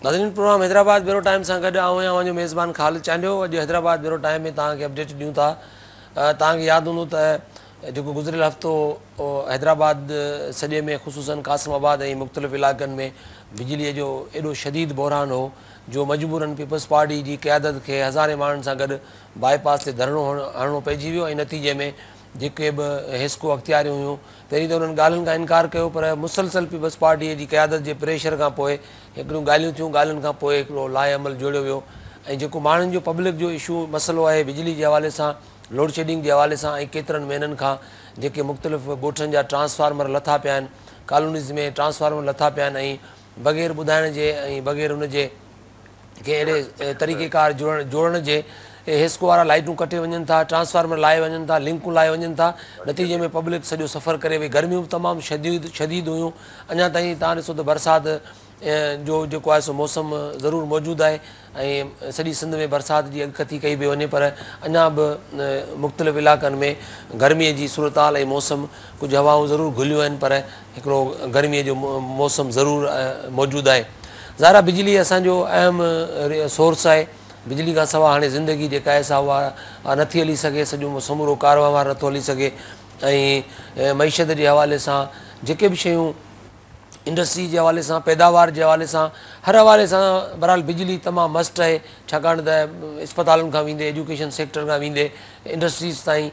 ناظرين programme Hyderabad bureau time سان گڏ آئون آهيان اوهان جو ميزبان خالد چانڊيو. اڄ حيدرآباد بيورو ٽائيم ۾ توهان کي اپڊيٽ ڏيون ٿا. توهان کي ياد هوندو ته جيڪو گذريل هفتو حيدرآباد سڄي ۾ خصوصن قاسم آباد ۽ مختلف علائقن ۾ بجلي جو ايڏو شديد بحران هو جو مجبورن پيپلز پارٽي جي قيادت کي هزارين ماڻهن سان گڏ باء پاس تي ڌرڻو هڻڻو پئجي ويو ۽ نتيجي ۾ جيڪي به حيسڪو اختياريون هيون پهرين ته انهن ڳالهين کان انڪار ڪيو پر مسلسل پيپلز پارٽي جي قيادت جي پريشر کان پوء هڪڙيون ڳالهيون ٿيون، ڳالهين کان پوء هڪڙو لائحه عمل جوڙيو ويو ۽ جيڪو ماڻهن جو پبلڪ جو اشو مسئلو آهي بجلي جي حوالي سان لوڊشيڊنگ جي حوالي سان ۽ ڪيترن مهينن کان جيڪي مختلف ڳوٺن جا ٽرانسفارمر لٿا پيا آهن ڪالونيز ۾ ٽرانسفارمر لٿا پيا آهن ۽ بغير ٻڌائڻ جي ۽ بغير ان جي ڪنهن اهڙي طريقيڪار جوڙڻ جي حيسڪو وارا لائٽون ڪٽي وڃن ٿا، ٽرانسفارمر لاهي وڃن ٿا، لنڪون لاهي وڃن ٿا، نتيجي ۾ پبلڪ سڄو سفر ڪري وئي، گرميون به تمام شديد شديد هيون، اڃا تائين توهان ڏسو ته برسات جو جيڪو آهي سو موسم ضرور موجود آهي ۽ سڄي سنڌ ۾ برسات جي اڳڪٿي ڪئي پئي وڃي پر اڃا به مختلف علائقن ۾ گرمي جي صورتحال ۽ موسم ڪجهه هوائون ضرور گهليون آهن پر هڪڙو گرمي جو موسم ضرور موجود آهي. ظاهر آهي بجلي اسان جو اهم سورس آهي. بجلي کان سواء هاڻي زندگي جيڪا آهي سا اها نٿي هلي سگهي، سڄو سمورو ڪاروهنوار نٿو هلي سگهي ۽ معيشت جي حوالي سان جيڪي به شيون انڊسٽري جي حوالي سان پيداوار جي حوالي سان هر حوالي سان بهرحال بجلي تمام مسٽ آهي ڇاڪاڻ ته اسپتالن کان ويندي ايجوڪيشن سيڪٽر کان ويندي انڊسٽريز تائين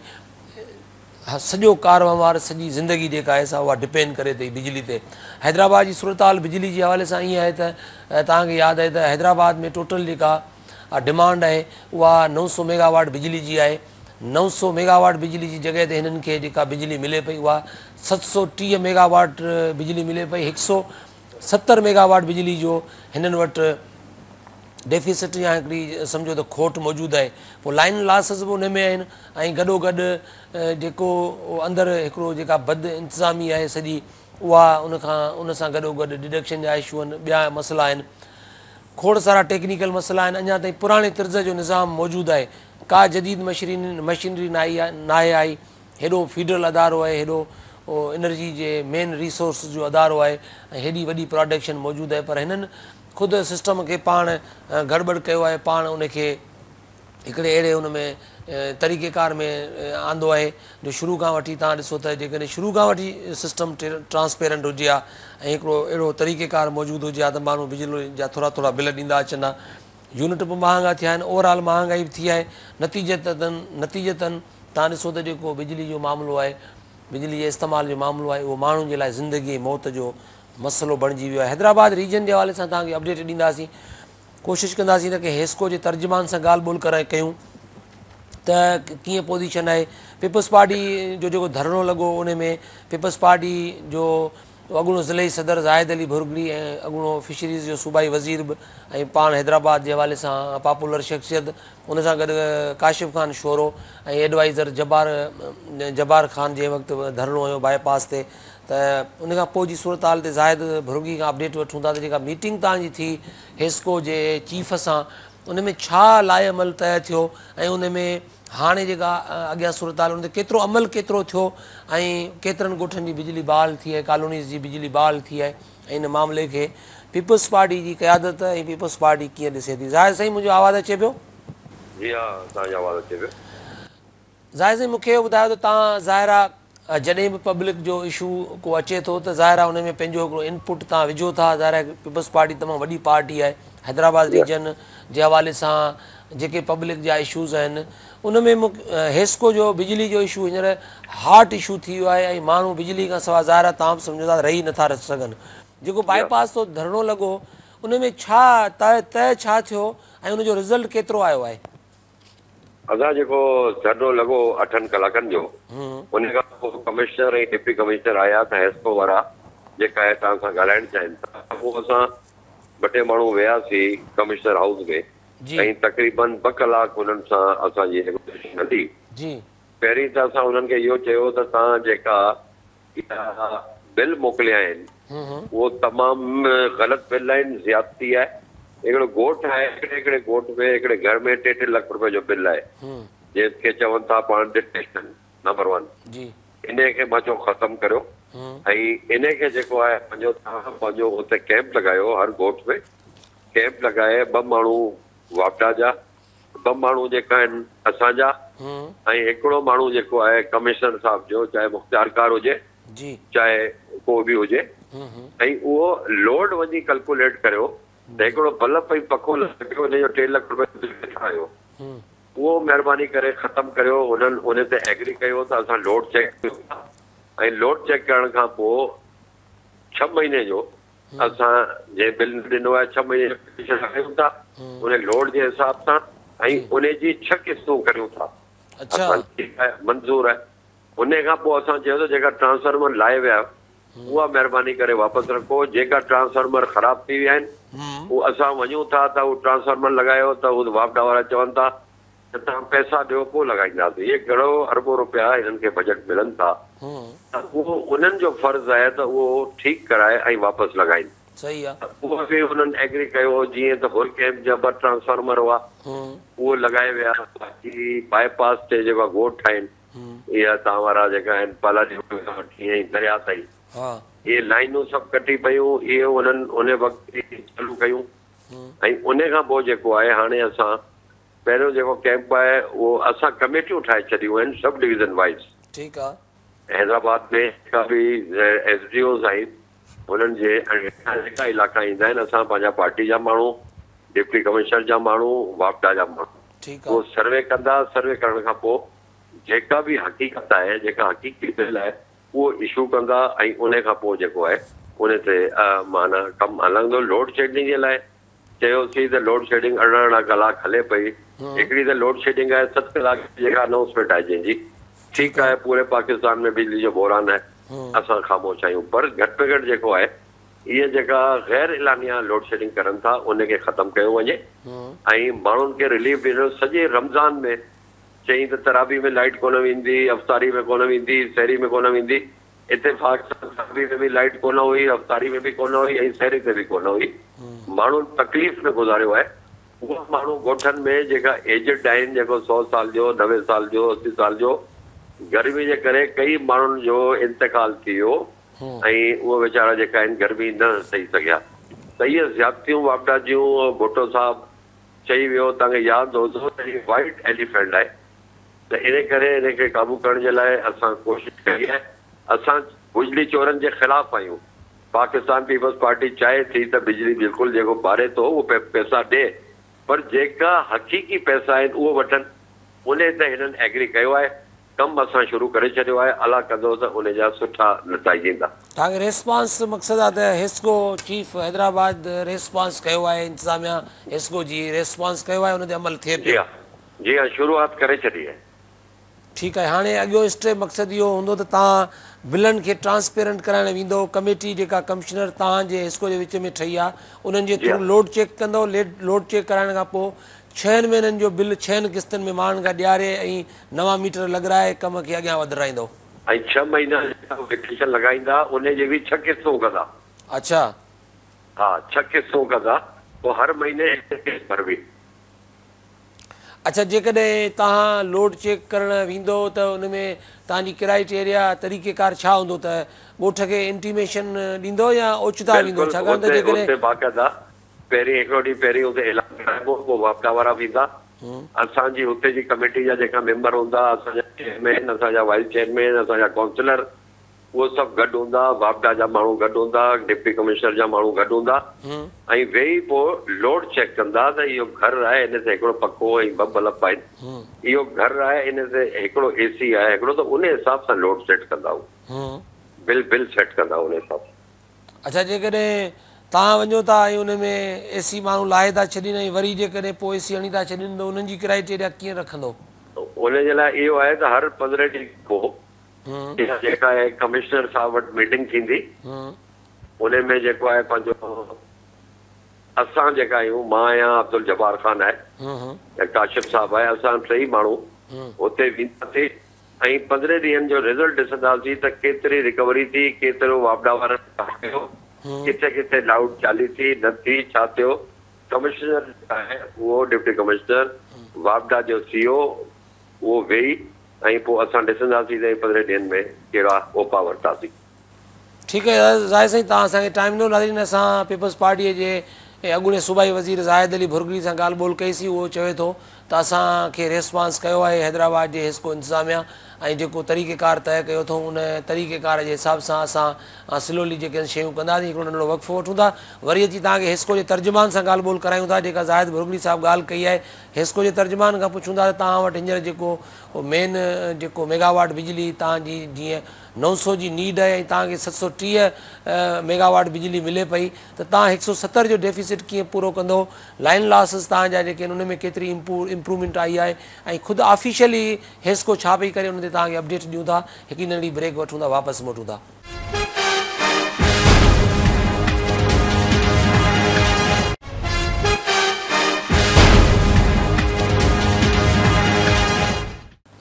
سڄو ڪاروهنوار سڄي زندگي جيڪا آهي سا اها ڊپينڊ ڪري ٿي بجلي تي. حيدرآباد جي صورتحال بجلي جي حوالي سان ائين آهي ته توهان کي ياد آهي ته حيدرآباد ۾ ٽوٽل جيڪا ڊمانڊ آهي اها 900 ميگا واٽ بجلي جي آهي. 900 ميگا واٽ بجلي جي جڳهه تي هنن کي جيڪا بجلي ملي پئي اها 730 ميگا واٽ بجلي ملي پئي. 170 ميگا واٽ بجلي جو هنن وٽ ڊيفيسٽ يا هڪڙي سمجهو ته کوٽ موجود آهي. پوء لائن لاسز به ان ۾ آهن ۽ گڏوگڏ جيڪو اندر هڪڙو جيڪا بد انتظامي آهي سڄي اها ان کان ان سان گڏوگڏ ڊڊڪشن جا اشو آهن ٻيا مسئلا آهن کوڙ سارا ٽيڪنيڪل مسئلا آهن اڃا تائين پراڻي طرز جو نظام موجود آهي ڪا جديد مشينري ناهي آئي هيڏو فيڊرل ادارو آهي هيڏو انرجي جي مين ريسورس جو ادارو آهي ۽ هيڏي وڏي پراڊڪشن موجود آهي پر هنن خود سسٽم کي پاڻ گڙٻڙ ڪيو آهي پاڻ ان کي هڪڙي اهڙي ان ۾ طريقيڪار ۾ آندو آهي جو شروع کان وٺي توهان ڏسو ته جيڪڏهن شروع کان وٺي سسٽم ٽرانسپيرنٽ هجي ها ۽ هڪڙو اهڙو طريقيڪار موجود هجي ها ته ماڻهو بجلي جا ٿورا ٿورا بل ڏيندا اچن ها يونٽ به مهانگا ٿيا آهن اوور آل مهانگائي به ٿي آهي نتيجتن نتيجتن توهان ڏسو ته جيڪو بجلي جو معاملو آهي بجلي جي استعمال جو معاملو آهي اهو ماڻهن جي لاء زندگي ۽ موت جو مسئلو بڻجي ويو آهي حيدرآباد ريجن جي حوالي سان توهان کي اپڊيٽ ڏينداسين ڪوشش ڪنداسين ته ڪنهن حيسڪو جي ترجمان سان ڳالهه ٻولهه ڪرائي ڪيون ته ڪيئن پوزيشن آهي پيپلز پارٽي جو جيڪو ڌرڻو لڳو ان ۾ پيپلز پارٽي جو اڳوڻو ضلعي صدر زاهد علي ڀرڳڙي ۽ اڳوڻو فشريز جو صوبائي وزير به ۽ پاڻ حيدرآباد جي حوالي سان پاپولر شخصيت ان سان گڏ ڪاشف خان شورو ۽ ايڊوائيزر جبار جبار خان جنهن وقت ڌرڻو هنيو باء پاس تي ته ان کان پوء جي صورتحال تي زاهد ڀرڳڙي کان اپڊيٽ وٺون ٿا ته جيڪا ميٽنگ توهان جي ٿي حيسڪو جي چيف سان ان ۾ ڇا لائحه عمل طئي ٿيو ۽ ان ۾ هاڻي جيڪا اڳيان صورتحال ان تي ڪيترو عمل ڪيترو ٿيو ۽ ڪيترن ڳوٺن جي بجلي بحال ٿي آهي ڪالونيز جي بجلي بحال ٿي آهي ۽ ان معاملي کي پيپلز پارٽي جي قيادت ۽ پيپلز پارٽي ڪيئن ڏسي ٿي زاهد سائين منهنجو آواز اچي پيو؟ جي ها توهان جو آواز اچي پيو. زاهد سائين مون کي اهو ٻڌايو ته توهان ظاهر آ جڏهن به پبلڪ جو اشو ڪو اچي ٿو ته ظاهر آ ان ۾ پنهنجو هڪڙو انپٽ توهان وجهو ٿا ظاهر آ پيپلز پارٽي تمام وڏي پارٽي آهي حيدرآباد ريجن جي حوالي سان جيڪي پبلڪ جا اشوز آهن ان ۾ حيسڪو جو بجلي جو اشو هينئر هاٽ اشو ٿي ويو آهي ۽ ماڻهو بجلي کان سواء ظاهر آ توهان به سمجهو ٿا رهي نٿا سگهن جيڪو باء پاس تي ڌرڻو لڳو ان ۾ ڇا طئي ڇا ٿيو ۽ ان جو رزلٽ ڪيترو آيو آهي؟ ادا جيڪو ڌرڻو لڳو اٺن ڪلاڪن جو ان کان پوء ڪمشنر ۽ ڊپٽي ڪمشنر آيا ته حيسڪو وارا جيڪا آهي توهان سان ڳالهائڻ چاهين ٿا پوء اسان ٻه ٽي ماڻهو وياسين ڪمشنر هائوس ۾ ۽ تقريبن ٻه ڪلاڪ انهن سان اسان جي نيگوسيشن هلي. پهرين ته اسان انهن کي اهو چيو ته توهان جيڪا اها بل موڪليا آهن اهو تمام غلط بل آهن زيادتي آهي هڪڙو ڳوٺ آهي هڪڙي هڪڙي ڳوٺ ۾ هڪڙي گهر ۾ ٽي ٽي لک روپين جو بل آهي جنهن کي چون ٿا پاڻ ڊٽيڪشن نمبر ون انهي کي مان چيو ختم ڪريو ۽ انهي کي جيڪو آهي پنهنجو توهان پنهنجو اتي ڪيمپ لڳايو هر ڳوٺ ۾ ڪيمپ لڳائي ٻه ماڻهو واپڊا جا، ٻه ماڻهو جيڪا آهن اسان جا ۽ هڪڙو ماڻهو جيڪو آهي ڪمشنر صاحب جو، چاهي مختيارڪار هجي چاهي ڪو به هجي، ۽ اهو لوڊ وڃي ڪلڪوليٽ ڪريو ته هڪڙو بلب ۽ پکو لڳيو ان جو 3 لک روپيه بل ڪٿان آيو، اهو مهرباني ڪري ختم ڪريو. هنن ان تي ايگري ڪيو ته اسان لوڊ چيڪ ڪيون ٿا ۽ لوڊ چيڪ ڪرڻ کان پوء 6 مهيني جو اسان جنهن بل نه ڏنو آهي 6 مهيني جو پٽيشن لڳايون ٿا ان لوڊ جي حساب سان ۽ ان جي 6 قسطون ڪريون ٿا. اسان ٺيڪ آهي منظور آهي. ان کان پوء اسان چيو ته جيڪا ٽرانسفارمر لاهي ويا آهيو اها مهرباني ڪري واپس رکو، جيڪا ٽرانسفارمر خراب ٿي ويا آهن هو اسان وڃون ٿا ته هو ٽرانسفارمر لڳايو ته هو واپڊا وارا چون ٿا ته توهان پئسا ڏيو پوء لڳائينداسين. اهي گهڻو اربون روپيا هنن کي بجيٽ ملن ٿا ته اهو انهن جو فرض آهي ته اهو ٺيڪ ڪرائي ۽ واپس لڳائين. صحيح آ. اهو به انهن ايگري ڪيو جيئن ته حر ڪيمپ جا ٻه ٽرانسفارمر هئا اهو لڳائي ويا. باقي باء پاس تي جيڪا ڳوٺ آهن اها توهان وارا جيڪا آهن پالاري کان وٺي ۽ درياء تائين اهي لائينون سڀ ڪٽي پيون اهي انهن ان وقت ئي چالو ڪيون ۽ ان کان پوء جيڪو آهي هاڻي اسان پهريون جيڪو ڪيمپ آهي اهو اسان ڪميٽيون ٺاهي ڇڏيون آهن سب ڊويزن وائيز. ٺيڪ آ. حيدرآباد ۾ جيڪا به ايس ڊي اوز آهن انهن جي هيٺان جيڪا علائقا ايندا آهن اسان پنهنجا پارٽي جا ماڻهو، ڊپٽي ڪمشنر جا ماڻهو، واپڊا جا ماڻهو ٺيڪ آ. اهو سروي ڪندا، سروي ڪرڻ کان پوء جيڪا به حقيقت آهي جيڪا حقيقي بل آهي اهو اشو ڪندا ۽ ان کان پوء جيڪو آهي ان تي معنيٰ ڪم هلندو. لوڊ شيڊنگ جي لاء چيوسين ته لوڊ شيڊنگ 18 18 ڪلاڪ هلي پئي، هڪڙي ته لوڊ شيڊنگ آهي 7 ڪلاڪ جي جيڪا انائونسمينٽ آهي جنهن جي ٺيڪ آهي پوري پاڪستان ۾ بجلي جو بحران آهي اسان خاموش آهيون پر گهٽ ۾ گهٽ جيڪو آهي اهي جيڪا غير اعلانيه لوڊ شيڊنگ ڪرن ٿا ان کي ختم ڪيو وڃي ۽ ماڻهن کي رليف ڏنو سڄي رمضان ۾ چئين ته ترابي ۾ لائيٽ ڪونه ويندي افطاري ۾ ڪونه ويندي سحري ۾ ڪونه ويندي اتفاق سان ترابي ۾ به لائيٽ ڪونه هئي، افطاري ۾ به ڪونه هئي ۽ سحري تي به ڪونه هئي. ماڻهن تڪليف ۾ گذاريو آهي. اها ماڻهو ڳوٺن ۾ جيڪا ايجڊ آهن، جيڪو سئو سال جو، 90 سال جو، 80 سال جو، گرمي جي ڪري ڪئي ماڻهن جو انتقال ٿي ويو ۽ اهي ويچارا جيڪا آهن گرمي نه سهي سگهيا ته اهي زيادتيون واپڊا جون ڀٽو صاحب چئي ويو توهان کي ياد هوندو ته هي وائيٽ ايليفينٽ آهي. ته ان ڪري ان کي قابو ڪرڻ جي لاء اسان ڪوشش ڪئي آهي، اسان بجلي چورن جي خلاف آهيون، پاڪستان پيپلز پارٽي چاهي ٿي ته بجلي بلڪل جيڪو ٻاري ٿو اهو پئسا ڏي پر جيڪا حقيقي پئسا آهن اهو وٺن، انهي تي هنن ايگري ڪيو آهي، ڪم اسان شروع ڪري ڇڏيو آهي، الله ڪندو ته ان جا سٺا نتائج ايندا. توهان کي ريسپانس مقصد آ ته حيسڪو چيف حيدرآباد ريسپانس ڪيو آهي انتظاميا حيسڪو جي ريسپانس ڪيو آهي ان تي عمل ٿئي جي پيو. ها جي ها شروعات ڪري ڇڏي آهي. ٺيڪ آهي هاڻي اڳيون اسٽيپ مقصد اهو هوندو ته توهان بلن کي ٽرانسپيرنٽ ڪرائڻ ويندو ڪميٽي جيڪا ڪمشنر توهان جي حيسڪو جي وچ ۾ ٺهي آهي انهن جي جي ٿرو ها. لوڊ چيڪ ڪندو لوڊ چيڪ ڪرائڻ کان پوء ڇهن مهينن جو بل ڇهن قسطن ۾ ماڻهن کان ڏياري ۽ نوان ميٽر لڳرائي ڪم کي اڳيان وڌرائيندو. ۽ ڇهه مهينا جيڪا ويڪيشن لڳائيندا انهي جي به ڇهه قسطون ڪندا. اڇا. ها ڇهه قسطون ڪندا پوء هر مهيني هڪ قسط ڀربي. اڇا جيڪڏهن توهان لوڊ چيڪ ڪرڻ ويندو ته ان ۾ توهان جي ڪرائيٽيريا طريقي ڪار ڇا هوندو ته ڳوٺ کي انٽيميشن ڏيندو يا اوچتا ويندو بلڪل ڇاڪاڻ ته اتي جيڪڏهن. اتي باقاعده پهرين هڪڙو ڏينهن پهرين اتي اعلان ڪرائبو پوء واپڊا وارا ويندا اسان جي اتي جي ڪميٽي جا جيڪا ميمبر هوندا اسان جا چيئرمين اسان جا وائيس چيئرمين اسان جا ڪائونسلر اهو سڀ گڏ هوندا، واپڊا جا ماڻهو گڏ هوندا، ڊپٽي ڪمشنر جا ماڻهو گڏ هوندا ۽ ويهي پوء لوڊ چيڪ ڪندا ته اهو گهر آهي ان تي هڪڙو پکو ۽ ٻه بلب آهن، اهو گهر آهي ان تي هڪڙو اي سي آهي هڪڙو ته ان حساب سان لوڊ سيٽ ڪندا هو بل بل سيٽ ڪندا ان حساب سان. اڇا جيڪڏهن توهان وڃو ٿا ۽ ان ۾ اي سي ماڻهو لاهي ٿا ڇڏين ۽ وري جيڪڏهن پوء اي سي هڻي ٿا ڇڏين ته انهن جي ڪرائيٽيريا ڪيئن رکندو؟ ان جي لاء اهو آهي ته هر 15 ڏينهن کان پوء اها جيڪا آهي ڪمشنر صاحب وٽ ميٽنگ ٿيندي ان ۾ جيڪو آهي پنهنجو اسان جيڪا آهيون مان آهيان عبدالجبار خان آهي ۽ ڪاشف صاحب آهي اسان ٽئي ماڻهو هتي وينداسين ۽ 15 ڏينهن جو رزلٽ ڏسنداسين ته ڪيتري رڪوري ٿي ڪيترو واپڊا وارن ڪم ڪيو ڪٿي ڪٿي لائوڊ چالي ٿي نه ٿي ڇا ٿيو ڪمشنر جيڪا آهي اهو ڊپٽي ڪمشنر واپڊا جو سي او اهو ويهي ۽ پوء اسان ڏسنداسين ته 15 ڏينهن ۾ ڪهڙا اپاء ورتاسين. ٺيڪ آهي زاهد سائين توهان اسان کي ٽائيم ڏنو ناظرين اسان پيپلز پارٽي جي ۽ اڳوڻي صوبائي وزير زاهد علي ڀرڳڙي سان ڳالهه ٻولهه ڪئي سين اهو چوي ٿو ته اسان کي ريسپانس ڪيو آهي حيدرآباد جي حيسڪو انتظاميا ۽ جيڪو طريقي ڪار طئي ڪيو اٿئون ان طريقي ڪار جي حساب سان اسان سلولي جيڪي آهن شيون ڪنداسين هڪڙو ننڍڙو وقفو وٺون ٿا وري اچي توهان کي حيسڪو جي ترجمان سان ڳالهه ٻولهه ڪرايون ٿا جيڪا زاهد ڀرڳڙي صاحب ڳالهه ڪئي آهي حيسڪو جي ترجمان کان پڇون ٿا ته توهان وٽ هينئر جيڪو مين جيڪو ميگاواٽ بجلي توهان جي جيئن 900 جي نيڊ آهي ۽ توهان کي 730 ميگاواٽ بجلي ملي پئي ته توهان 170 جو ڊيفيسٽ ڪيئن پورو ڪندو لائن لاسز توهان جا جيڪي آهن ان ۾ ڪيتري امپروومينٽ آئي آهي ۽ خود آفيشلي حيسڪو ڇا پئي ڪري ان تي توهان کي اپڊيٽ ڏيون ٿا هڪڙي ننڍڙي بريڪ وٺون ٿا واپس موٽون ٿا.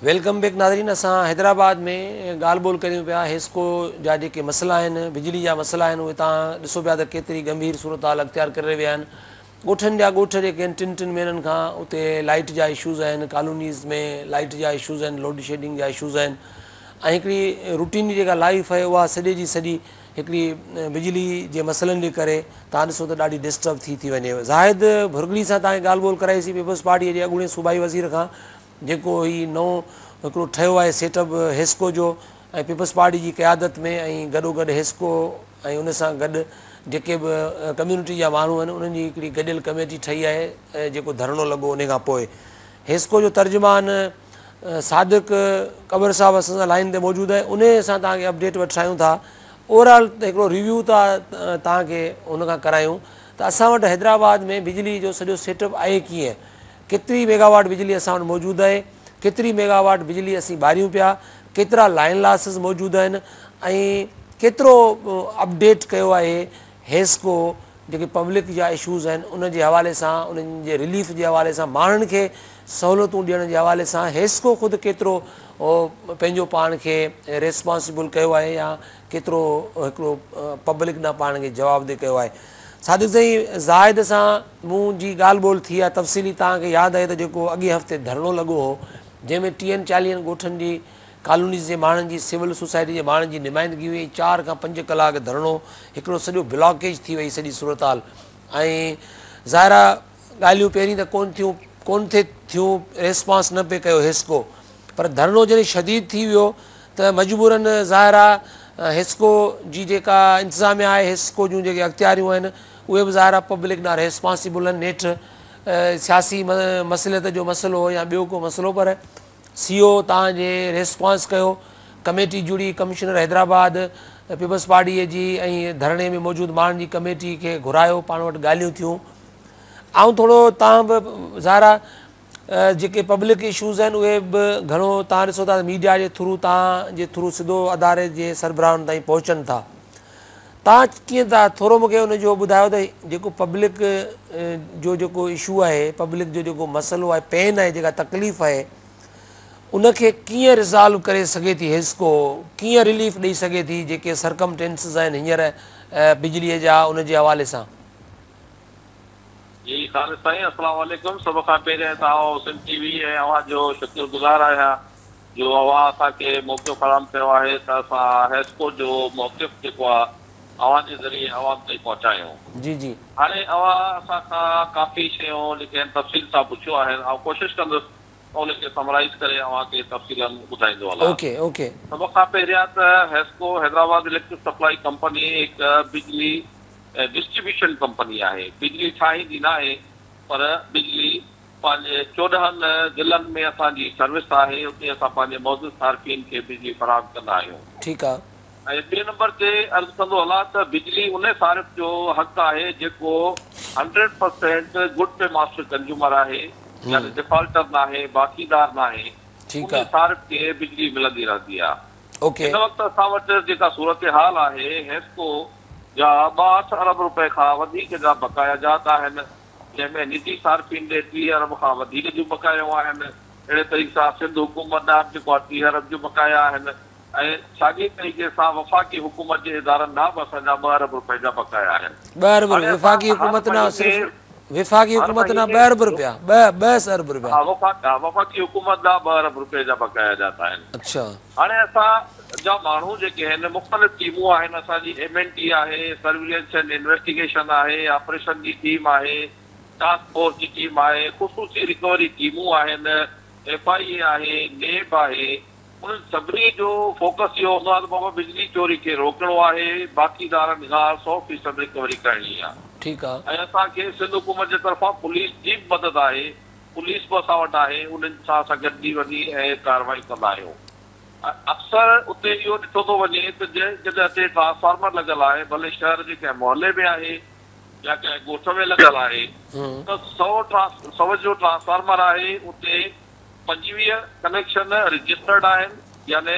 Welcome back ناظرين اسان حيدرآباد ۾ ڳالهه ٻولهه ڪريون پيا حيسڪو جا جيڪي مسئلا آهن بجلي جا مسئلا آهن اهي توهان ڏسو پيا ته ڪيتري ڳنڀير صورتحال اختيار ڪري ويا آهن ڳوٺن جا ڳوٺ جيڪي آهن ٽن ٽن مهينن کان اتي لائيٽ جا اشوز آهن ڪالونيز ۾ لائيٽ جا اشوز آهن لوڊ شيڊنگ جا اشوز آهن ۽ هڪڙي روٽين جي جيڪا لائيف آهي اها سڄي جي سڄي هڪڙي بجلي جي مسئلن جي ڪري توهان ڏسو ته ڏاڍي ڊسٽرب ٿي ٿي وڃي زاهد ڀرڳڙي سان توهان کي ڳالهه ٻولهه ڪرائيسين پيپلز پارٽيء جي اڳوڻي صوبائي وزير کان جيڪو هي نئون هڪڙو ٺهيو آهي سيٽ اپ حيسڪو جو ۽ پيپلز پارٽي جي قيادت ۾ ۽ گڏوگڏ حيسڪو ۽ ان سان گڏ جيڪي به ڪميونٽي جا ماڻهو آهن انهن جي هڪڙي گڏيل ڪميٽي ٺهي آهي جيڪو ڌرڻو لڳو ان کان پوء حيسڪو جو ترجمان صادق ڪٻر صاحب اسان سان لائين تي موجود آهي ان سان توهان کي اپڊيٽ وٺرايون ٿا اوور آل هڪڙو ريويو ٿا توهان کي ان کان ڪرايون ته اسان وٽ حيدرآباد ۾ بجلي جو سڄو سيٽ اپ آهي ڪيئن ڪيتري ميگاواٽ بجلي اسان وٽ موجود آهي، ڪيتري ميگاواٽ بجلي اسين ٻاريون پيا، ڪيترا لائن لاسز موجود آهن ۽ ڪيترو اپڊيٽ ڪيو آهي حيسڪو جيڪي پبلڪ جا اشوز آهن ان جي حوالي سان انهن جي رليف جي حوالي سان ماڻهن کي سهولتون ڏيڻ جي حوالي سان حيسڪو خود ڪيترو پنهنجو پاڻ کي ريسپانسبل ڪيو آهي يا ڪيترو هڪڙو پبلڪ ڏانهن پاڻ کي جوابده ڪيو آهي. صادق سائين زاهد سان مون جي ڳالهه ٻولهه ٿي آهي تفصيلي توهان کي ياد آهي ته جيڪو اڳئين هفتي ڌرڻو لڳو هو جنهن ۾ ٽيهن چاليهن ڳوٺن جي ڪالونيز جي ماڻهن جي سول سوسائٽي جي ماڻهن جي نمائندگي هئي ۽ چار کان پنج ڪلاڪ ڌرڻو هڪڙو سڄو بلاڪيج ٿي وئي سڄي صورتحال ۽ ظاهر آهي ڳالهيون پهرين ته ڪون ٿيون ڪون ٿي ٿيون ريسپانس نه پئي ڪيو حيسڪو پر ڌرڻو جڏهن شديد ٿي ويو ته مجبورن ظاهر آ حيسڪو جي جيڪا انتظاميا آهي حيسڪو جون جيڪي اختياريون آهن اهي به ظاهر آ پبلڪ ڏانهن ريسپانسبل آهن نيٺ سياسي مصلحت جو مسئلو هو يا ٻيو ڪو مسئلو پر سي او تان جي ريسپانس ڪيو ڪميٽي جڙي ڪمشنر حيدرآباد پيپلز پارٽي جي ۽ ڌرڻي ۾ موجود ماڻهن جي ڪميٽي کي گهرايو پاڻ وٽ ڳالهيون ٿيون آئون ٿورو تان به ظاهر آ جيڪي پبلڪ اشوز آهن اهي به گهڻو تان ڏسو ٿا ميڊيا جي ٿرو تان جي ٿرو سڌو اداري جي سربراهن تائين پهچن ٿا تان ڪيئن ٿا ٿورو مونکي ان جو ٻڌايو ته جيڪو پبلڪ جو جيڪو اشو آهي پبلڪ جو جيڪو مسئلو آهي پين آهي جيڪا تڪليف آهي ان کي ڪيئن ريزالو ڪري سگهي ٿي حيسڪو ڪيئن رليف ڏئي سگهي ٿي جيڪي سرڪمٽينسز آهن هينئر بجلي جا ان جي حوالي سان. جي خالد سائين السلام عليڪم سڀ کان پهريان ته آئون سنڌ ٽي وي ۽ اوهان جو شڪر گذار آهيان جو اوهان اسان کي موقعو فراهم ڪيو آهي ته اسان حيسڪو جو موقف جيڪو آهي اوهان جي ذريعي عوام تائين پهچايون. جي جي. هاڻي اوهان اسان کان ڪافي شيون جيڪي آهن تفصيل سان پڇيون آهن آئون ڪوشش ڪندس ته ان کي سمرائيز ڪري اوهان کي تفصيلا ٻڌائيندو هلان. Okay okay. سڀ کان پهريان ته HESCO Hyderabad electric supply company هڪ بجلي ڊسٽريبيوشن ڪمپني آهي، بجلي ٺاهيندي ناهي پر بجلي پنهنجي 14 ضلعن ۾ اسان جي سروس آهي اتي اسان پنهنجي معزز صارفين کي بجلي فراهم ڪندا آهيون. ٺيڪ آ. ۽ ٻئي نمبر تي عرض ڪندو هلان ته بجلي انهي صارف جو حق آهي جيڪو 100% گڊ پي ماسٽر ڪنزيومر آهي يعني ڊفالٽر ناهي باقيدار ناهي ٺيڪ انهي آ. صارف کي بجلي ملندي رهندي آ. اوڪي. هن وقت اسان وٽ جيڪا صورتحال آهي حيسڪو جا 62 ارب رپئي کان وڌيڪ جا بقايا جات آهن، جنهن ۾ نجي صارفين ڏي 30 ارب کان وڌيڪ جون بقايائون آهن، اهڙي طريقي سان سنڌ حڪومت ڏانهن به جيڪو آهي 30 ارب جون بقايا آهن ۽ ساڳئي طريقي سان وفاقي حڪومت جي ادارن ڏانهن به اسان جا 2 ارب رپئي جا بقايا آهن. 2 ارب هاڻي اسان وفاقي هر حڪومت ڏانهن مهيني صرف وفاقي هر حڪومت ڏانهن مهيني 2 ارب رپيا 2 2 ارب رپيا. ها وفاقي حڪومت ڏانهن 2 ارب رپئي جا بقايا جات آهن. اڇا. هاڻي اسان منهنجا ماڻهو جيڪي آهن، مختلف ٽيمون آهن اسان جي، ايم اين ٽي آهي، سرويلنس اينڊ انويسٽيگيشن آهي، آپريشن جي ٽيم آهي، ٽاسڪ فورس جي ٽيم آهي، خصوصي رڪوري ٽيمون آهن، ايف I اي آهي، نيب آهي، انهن سڀني جو فوڪس اهو هوندو آهي ته بابا بجلي چوري کي روڪڻو آهي، باقيدارن کان 100% رڪوري ڪرڻي آهي. ٺيڪ آ. ۽ اسان کي سنڌ حڪومت جي طرفان پوليس جي به مدد آهي، پوليس به اسان وٽ آهي، انهن سان اسان گڏجي وڃي ۽ ڪارروائي ڪندا آهيون. اڪثر اتي اهو ڏٺو ٿو وڃي ته جنهن جڳهه تي ٽرانسفارمر لڳل آهي، ڀلي شهر جي ڪنهن محلي ۾ آهي يا ڪنهن ڳوٺ ۾ لڳل آهي ته 100 جو ٽرانسفارمر آهي اتي 25 ڪنيڪشن رجسٽرڊ آهن يعني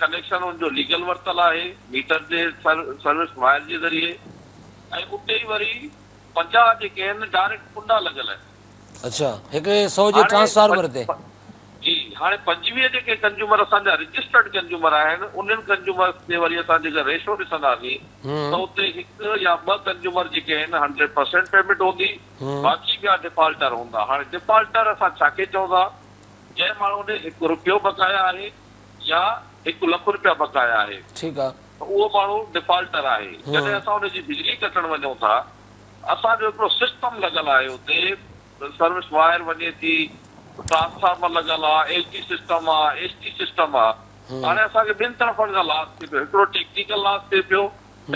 ڪنيڪشن ان جو ليگل ورتل آهي ميٽر جي سروس وائر جي ذريعي ۽ اتي ئي وري 50 جيڪي آهن ڊائريڪٽ ڪنڊا لڳل آهن. اڇا هڪڙي 100 جي ٽرانسفارمر تي. جي هاڻي 25 جيڪي ڪنزيومر اسان جا رجسٽرڊ ڪنزيومر آهن انهن ڪنزيومرز تي وري اسان جيڪا ريشو ڏسنداسين ته اتي هڪ يا ٻه ڪنزيومر جيڪي آهن 100% پيمينٽ هوندي باقي ٻيا ڊفالٽر هوندا. هاڻي ڊفالٽر اسان ڇا کي چئون ٿا؟ جنهن ماڻهو ڏي هڪ رپيو بقايا آهي يا 1 لک رپيا بقايا آهي ٺيڪ آ. ته اهو ماڻهو ڊفالٽر آهي. جڏهن اسان ان جي بجلي ڪٽڻ وڃون ٿا اسان جو هڪڙو سسٽم لڳل آهي اتي سروس وائر وڃي ٿي، ٽرانسفارمر لڳل آ، ايل ٽي سسٽم آ، ايس ٽي سسٽم آ. هاڻي اسان کي ٻن طرفن کان لاس ٿئي پيو، هڪڙو ٽيڪنيڪل لاس ٿئي پيو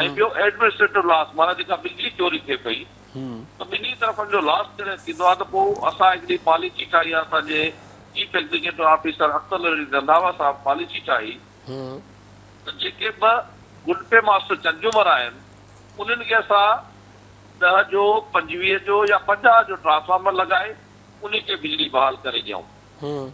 ۽ ٻيو ايڊمنسٽريٽو لاس معنيٰ جيڪا بجلي چوري ٿئي پئي ته ٻنهي طرفن جو لاس جڏهن ٿيندو آهي ته پوء اسان هڪڙي پاليسي ٺاهي آهي اسان جي chief executive officer Akhtar Ali Randhawa صاحب پاليسي ٺاهي ته جيڪي به گڊ پي ماسٽر ڪنزيومر آهن انهن کي اسان 10 جو، 25 جو يا 50 جو ٽرانسفارمر لڳائي انهي کي بجلي بحال ڪري ڏيون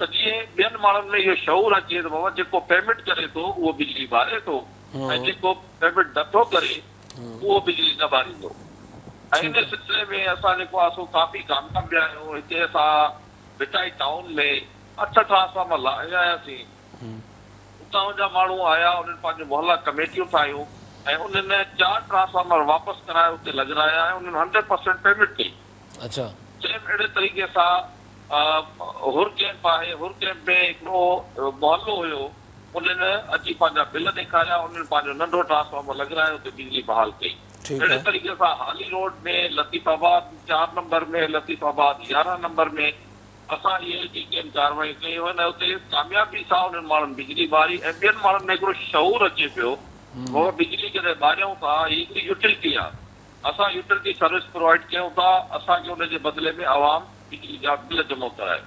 ته جيئن ٻين ماڻهن ۾ اهو شعور اچي ته بابا جيڪو پيمينٽ ڪري ٿو اهو بجلي ٻاري ٿو ۽ جيڪو پيمينٽ نٿو ڪري اهو بجلي نه ٻاريندو ۽ ان سلسلي ۾ اسان جيڪو آهي سو ڪافي ڪامياب ويا آهيون. هتي اسان ڀٽائي ٽائون ۾ 8 ٽرانسفارمر لڳاياسين. اتان جا ماڻهو آيا انهن پنهنجون محلا ڪميٽيون ٺاهيون ۽ انهن 4 ٽرانسفارمر واپس ڪرائي اتي لڳرايا ۽ انهن 100% پيمينٽ ڪئي. اڇا. سيم اهڙي طريقي سان حر ڪيمپ آهي، حر ڪيمپ ۾ هڪڙو محلو هيو انهن اچي پنهنجا بل ڏيکاريا، انهن پنهنجو ننڍو ٽرانسفارمر لڳرائي اتي بجلي بحال ڪئي. اهڙي طريقي سان حالي روڊ ۾، لطيف آباد 4 نمبر ۾، لطيف آباد 11 نمبر ۾ اسان اهي جيڪي آهن ڪارروايون ڪيون آهن ۽ اتي ڪاميابي سان انهن ماڻهن بجلي ٻاري ۽ ٻين ماڻهن ۾ هڪڙو شعور اچي پيو بابا بجلي جڏهن ٻاريون ٿا هي هڪڙي يوٽيلٽي آهي اسان يوٽيلٽي سروس پرووائيڊ ڪيون ٿا اسان کي ان جي بدلي ۾ عوام بجلي جا بل جمع ڪرائي.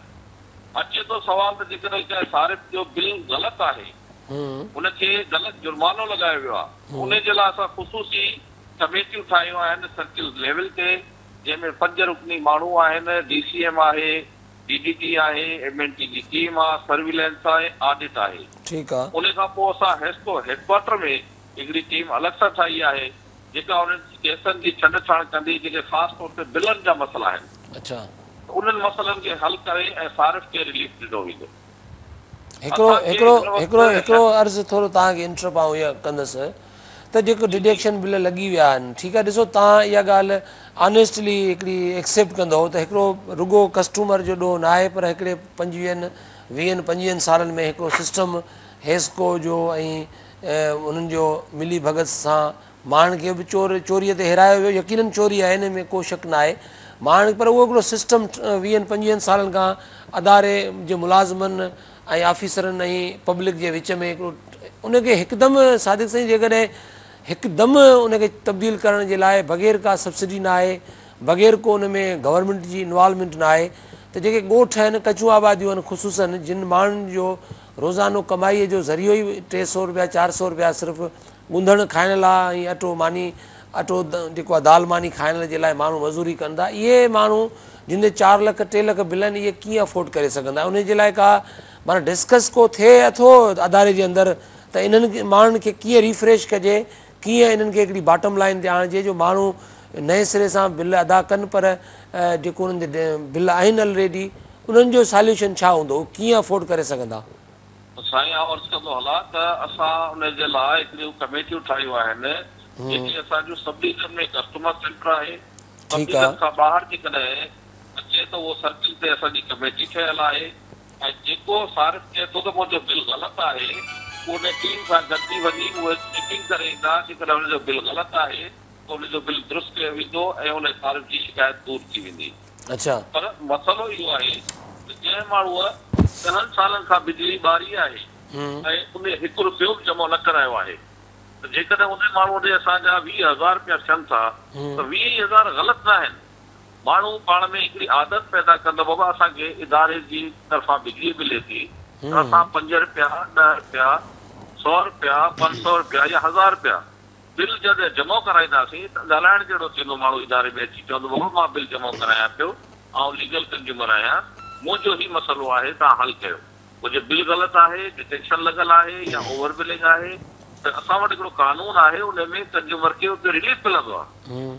اچي ٿو سوال ته جيڪڏهن ڪنهن صارف جو بل غلط آهي ان کي غلط جرمانو لڳايو ويو آهي ان جي لاء اسان خصوصي ڪميٽيون ٺاهيون آهن سرڪل ليول تي جنهن ۾ 5 رڪني ماڻهو آهن ڊي سي ايم آهي ڊي ڊي ٽي آهي ايم اين ٽي جي ٽيم آهي سرويلنس آهي آڊٽ آهي ٺيڪ آ. ان کان پوء اسان حيسڪو هيڊڪوارٽر ۾ هڪڙي ٽيم الڳ سان ٺاهي آهي جيڪا انهن ڪيسن جي ڇنڊ ڇاڻ ڪندي جيڪي خاص طور تي بلن جا مسئلا آهن. اڇا. ته انهن مسئلن کي حل ڪري ۽ صارف کي رليف ڏنو ويندو. هڪڙو اسان کي هڪڙو هن وقت هڪڙو هڪڙو عرض ٿورو توهان کي انٽرپٽ آئون اها ڪندس ته جيڪو ڊڊڪشن بل لڳي ويا آهن ٺيڪ آهي ڏسو توهان اها ڳالهه آنيسٽلي هڪڙي ايڪسيپٽ ڪندؤ ته هڪڙو رڳو ڪسٽمر جو ڏوهه ناهي پر هڪڙي 25 20 25 سالن ۾ هڪڙو سسٽم حيسڪو جو ۽ انهن جو ملي ڀڳت سان ماڻهن کي به چور چوريء تي هيرايو ويو يقينن چوري آهي ان ۾ ڪو شڪ ناهي ماڻهن پر اهو هڪڙو سسٽم ويهن پنجويهن سالن کان اداري جي ملازمن ۽ آفيسرن ۽ پبلڪ جي وچ ۾ هڪڙو ان کي هڪدم صادق سائين جيڪڏهن هڪدم ان کي تبديل ڪرڻ جي لاء بغير ڪا سبسڊي ناهي بغير ڪو ان ۾ گورنمينٽ جي انوالومينٽ ناهي ته جيڪي ڳوٺ آهن ڪچيون آباديون آهن خصوصن جن ماڻهن جو روزانو ڪمائيء جو ذريعو ئي 300 رپيا 400 رپيا صرف ڳنڌڻ کائڻ لاء ۽ اٽو ماني اٽو جيڪو آهي دال ماني کائڻ جي لاء ماڻهو مزوري ڪن ٿا اهي ماڻهو جن تي 4 لک 3 لک بل آهن اهي ڪيئن افورڊ ڪري سگهندا انهي جي لاء ڪا معنيٰ ڊسڪس ڪو ٿئي اٿو اداري جي اندر ته انهن ماڻهن کي ڪيئن ريفريش ڪجي ڪيئن انهن کي هڪڙي باٽم لائين تي آڻجي جو ماڻهو نئين سري سان بل ادا ڪن پر جيڪو انهن جي بل آهن الريڊي انهن جو ساليوشن ڇا هوندو هو ڪيئن افورڊ ڪري سگهندا؟ سائين آئون عرض ڪندو هلان ته اسان ان جي لاء هڪڙيون ڪميٽيون ٺاهيون آهن جيڪي اسان جون سب ڊويزن ۾ ڪسٽمر سينٽر آهي سب ڊويزن کان ٻاهر جيڪڏهن اچي ته اهو سرڪل تي اسان جي ڪميٽي ٺهيل آهي ۽ جيڪو صارف چئي ٿو ته منهنجو بل غلط آهي پوء ان ٽيم سان گڏجي وڃي اهي چيڪنگ ڪري ايندا، جيڪڏهن ان جو بل غلط آهي ته ان جو بل درست ڪيو ويندو ۽ ان صارف جي شڪايت دور ٿي ويندي. پر مسئلو اهو آهي ته جنهن ماڻهوء ڏهن سالن کان بجلي ٻاري آهي ۽ ان هڪ رپيو به جمع نه ڪرايو آهي ته جيڪڏهن ان ماڻهوء ڏي اسان جا 20,000 رپيا ٿين ٿا ته 20 ئي هزار غلط ناهن. ماڻهو پاڻ ۾ هڪڙي عادت پيدا ڪن ته بابا اسان کي اداري جي طرفان بجلي ملي ٿي ته اسان پنج رپيا، ڏهه رپيا، سئو رپيا، 500 رپيا يا هزار رپيا بل جڏهن جمع ڪرائينداسين ته ڳالهائڻ جهڙو ٿيندو ماڻهو اداري ۾ اچي چوندو بابا مان بل جمع ڪرايان پيو آئون ليگل ڪنزيومر آهيان منهنجو هي مسئلو آهي توهان حل ڪيو منهنجو بل غلط آهي ڊٽيڪشن لڳل آهي يا اوور بلنگ آهي ته اسان وٽ هڪڙو قانون آهي ان ۾ ڪنزيومر کي اتي رليف ملندو آهي.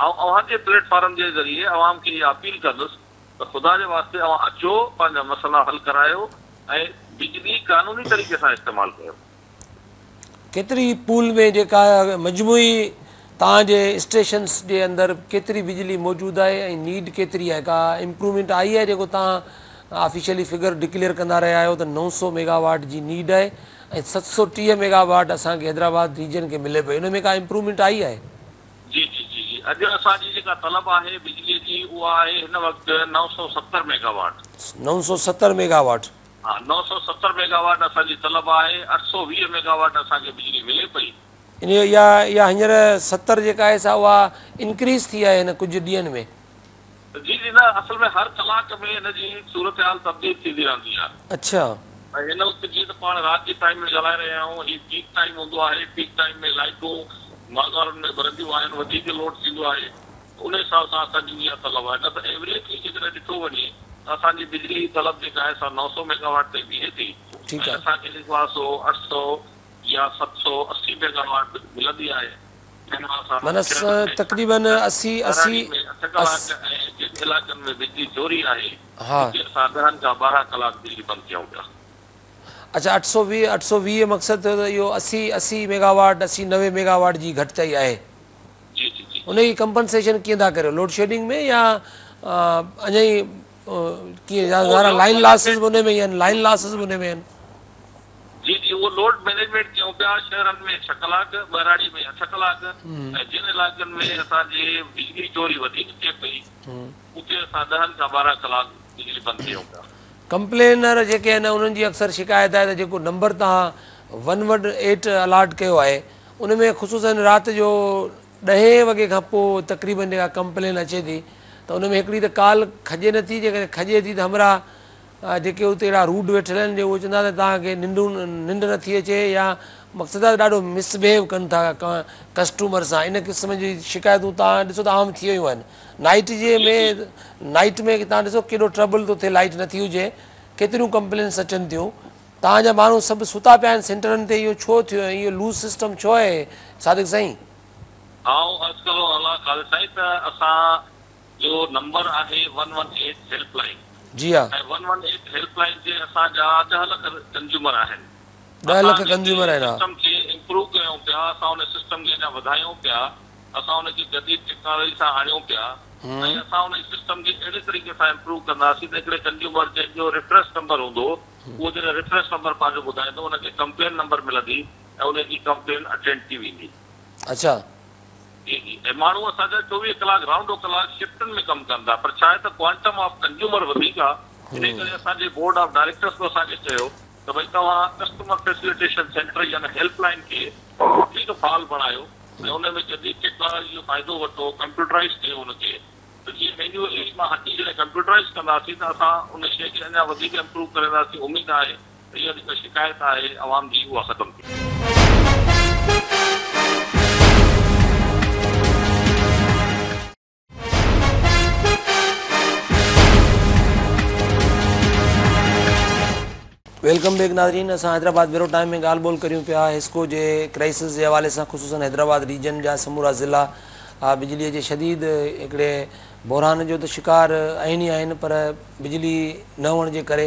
آئون اوهان جي پليٽ فارم جي ذريعي عوام کي اها اپيل ڪندس ته خدا جي واسطي اوهان اچو پنهنجا مسئلا حل ڪرايو ۽ بجلي قانوني طريقي سان استعمال ڪيو. ڪيتري پول ۾ جيڪا مجموعي توهان جي اسٽيشنس جي اندر ڪيتري بجلي موجود آهي ۽ نيڊ ڪيتري آهي ڪا امپروومينٽ آئي آهي جيڪو توهان آفيشلي فگر ڊڪليئر ڪندا رهيا آهيو ته 900 ميگا واٽ جي نيڊ آهي ۽ 730 ميگا واٽ اسان کي حيدرآباد ريجن کي ملي پئي ان ۾ ڪا امپروومينٽ آئي آهي؟ جي جي جي جي اڄ اسان جي جيڪا طلب آهي بجلي جي اها آهي هن وقت 970 ميگا واٽ. 970 ميگا واٽ. ها 970 ميگا واٽ اسان جي طلب آهي 820 ميگا واٽ اسان کي بجلي ملي پئي. ان اها اها هينئر 70 جيڪا آهي سا اها انڪريز ٿي آهي هن ڪجهه ڏينهن ۾. جي جي نه اصل ۾ هر ڪلاڪ ۾ ان جي صورتحال تبديل ٿيندي رهندي آهي. اڇا. ۽ هن وقت جيئن ته پاڻ رات جي ٽائيم ۾ ڳالهائي رهيا آهيون هي پيڪ ٽائيم هوندو آهي پيڪ ٽائيم ۾ لائيٽون بازارن ۾ ٻرنديون آهن وڌيڪ لوڊ ٿيندو آهي ته ان حساب سان اسان جي اها طلب آهي نه ته ايوريجلي جيڪڏهن ڏٺو وڃي ته اسان جي بجلي جي طلب جيڪا آهي سا 900 ميگا واٽ تي بيهي ٿي ۽ اسان کي جيڪو آهي سو 800 يا 780 ميگا واٽ ملندي آهي. معنيٰ تقريبن 80 80 ۾ 8 ڪلاڪ ۽ جن علائقن ۾ بجلي چوري آهي اتي اسان ڏهن کان 12 ڪلاڪ بجلي بند ڪيون پيا. اڇا 820 820 مقصد ٿيو ته اهو 80 80 ميگا واٽ 80 90 ميگا واٽ جي گهٽتائي آهي. جي جي جي. ان جي ڪمپنسيشن ڪيئن ٿا ڪريو لوڊ شيڊنگ ۾ يا اڃا ئي ڪيئن ظاهر آهي لائين لاسز به ان ۾ ئي آهن لائين لاسز به ان ۾ آهن. جي جي اهو لوڊ مئنيجمينٽ ڪيون پيا شهرن ۾ ڇهه ڪلاڪ ٻهراڙي ۾ اٺ ڪلاڪ ۽ جن علائقن ۾ اسان جي بجلي چوري وڌيڪ ٿئي پئي اتي اسان ڏهن کان 12 ڪلاڪ بجلي بند ڪيون پيا. ڪمپلينر جيڪي آهن انهن جي اڪثر شڪايت آهي ته جيڪو نمبر توهان ون ون ايٽ الاٽ ڪيو آهي ان ۾ خصوصن رات جو ڏهين وڳي کان پوء تقريبن جيڪا ڪمپلين اچي ٿي ته ان ۾ هڪڙي ته ڪال کڄي نٿي جيڪڏهن کڄي ٿي ته همراهه جيڪي اتي اهڙا روڊ ويٺل آهن جو اهي چوندا ته توهان کي ننڊون ننڊ نٿي اچي يا مقصد آهي ته ڏاڍو مس بهيو ڪن ٿا ڪسٽمر سان ان قسم جي شڪايتون توهان ڏسو ته عام ٿي ويون آهن نائيٽ جي ۾ نائيٽ ۾ توهان ڏسو ڪيڏو ٽربل ٿو ٿئي لائيٽ نٿي هجي ڪيتريون ڪمپلينس اچن ٿيون توهان جا ماڻهو سڀ ستا پيا آهن سينٽرن تي اهو ڇو ٿيو ۽ اهو لوز سسٽم ڇو آهي صادق سائين. آئون عرض ڪرڻو الله خالد سائين ته اسان جو نمبر آهي one one eight help line جي ها. ۽ One one eight help line تي اسان جا 10 لک ڪنزيومر آهن. 10 لک ڪنزيومر آهن ها. اسان سسٽم کي امپروو ڪيون پيا اسان ان سسٽم کي اڃا وڌايون پيا اسان ان کي جديد ٽيڪنالاجي سان آڻيون پيا ۽ اسان ان سسٽم کي اهڙي طريقي سان امپروو ڪنداسين ته هڪڙي ڪنزيومر جنهن جو ريفرنس نمبر هوندو اهو جڏهن ريفرنس نمبر پنهنجو ٻڌائيندو ان کي ڪمپلين نمبر ملندي ۽ ان جي ڪمپلين اٽينڊ ٿي ويندي. اڇا. جي جي ۽ ماڻهو اسان جا 24 ڪلاڪ رائونڊ the clock شفٽن ۾ ڪم ڪن ٿا پر ڇا آهي ته ڪوانٽم آف ڪنزيومر وڌيڪ آهي انهي ڪري اسان جي بورڊ آف ڊائريڪٽرس به اسان کي چيو ته ڀئي توهان ڪسٽمر فيسليٽيشن سينٽر يعني هيلپ لائين کي وڌيڪ فعال بڻايو ۽ ان ۾ جديد ٽيڪنالاجي جو فائدو وٺو ڪمپيوٽرائيز ڪيو ان کي ته جيئن مينيولي مان هٽي جڏهن ڪمپيوٽرائيز ڪنداسين ته اسان ان شيء کي اڃا وڌيڪ امپروو ڪرينداسين اميد آهي ته اها جيڪا شڪايت آهي عوام جي اها ختم ٿي ويندي. Welcome back ناظرين اسان حيدرآباد بيورو ٽائيم ۾ ڳالهه ٻولهه ڪريون پيا حيسڪو جي ڪرائسس جي حوالي سان خصوصن حيدرآباد ريجن جا سمورا ضلعا بجلي جي شديد هڪڙي بحران جو ته شڪار آهن ئي آهن پر بجلي نه هئڻ جي ڪري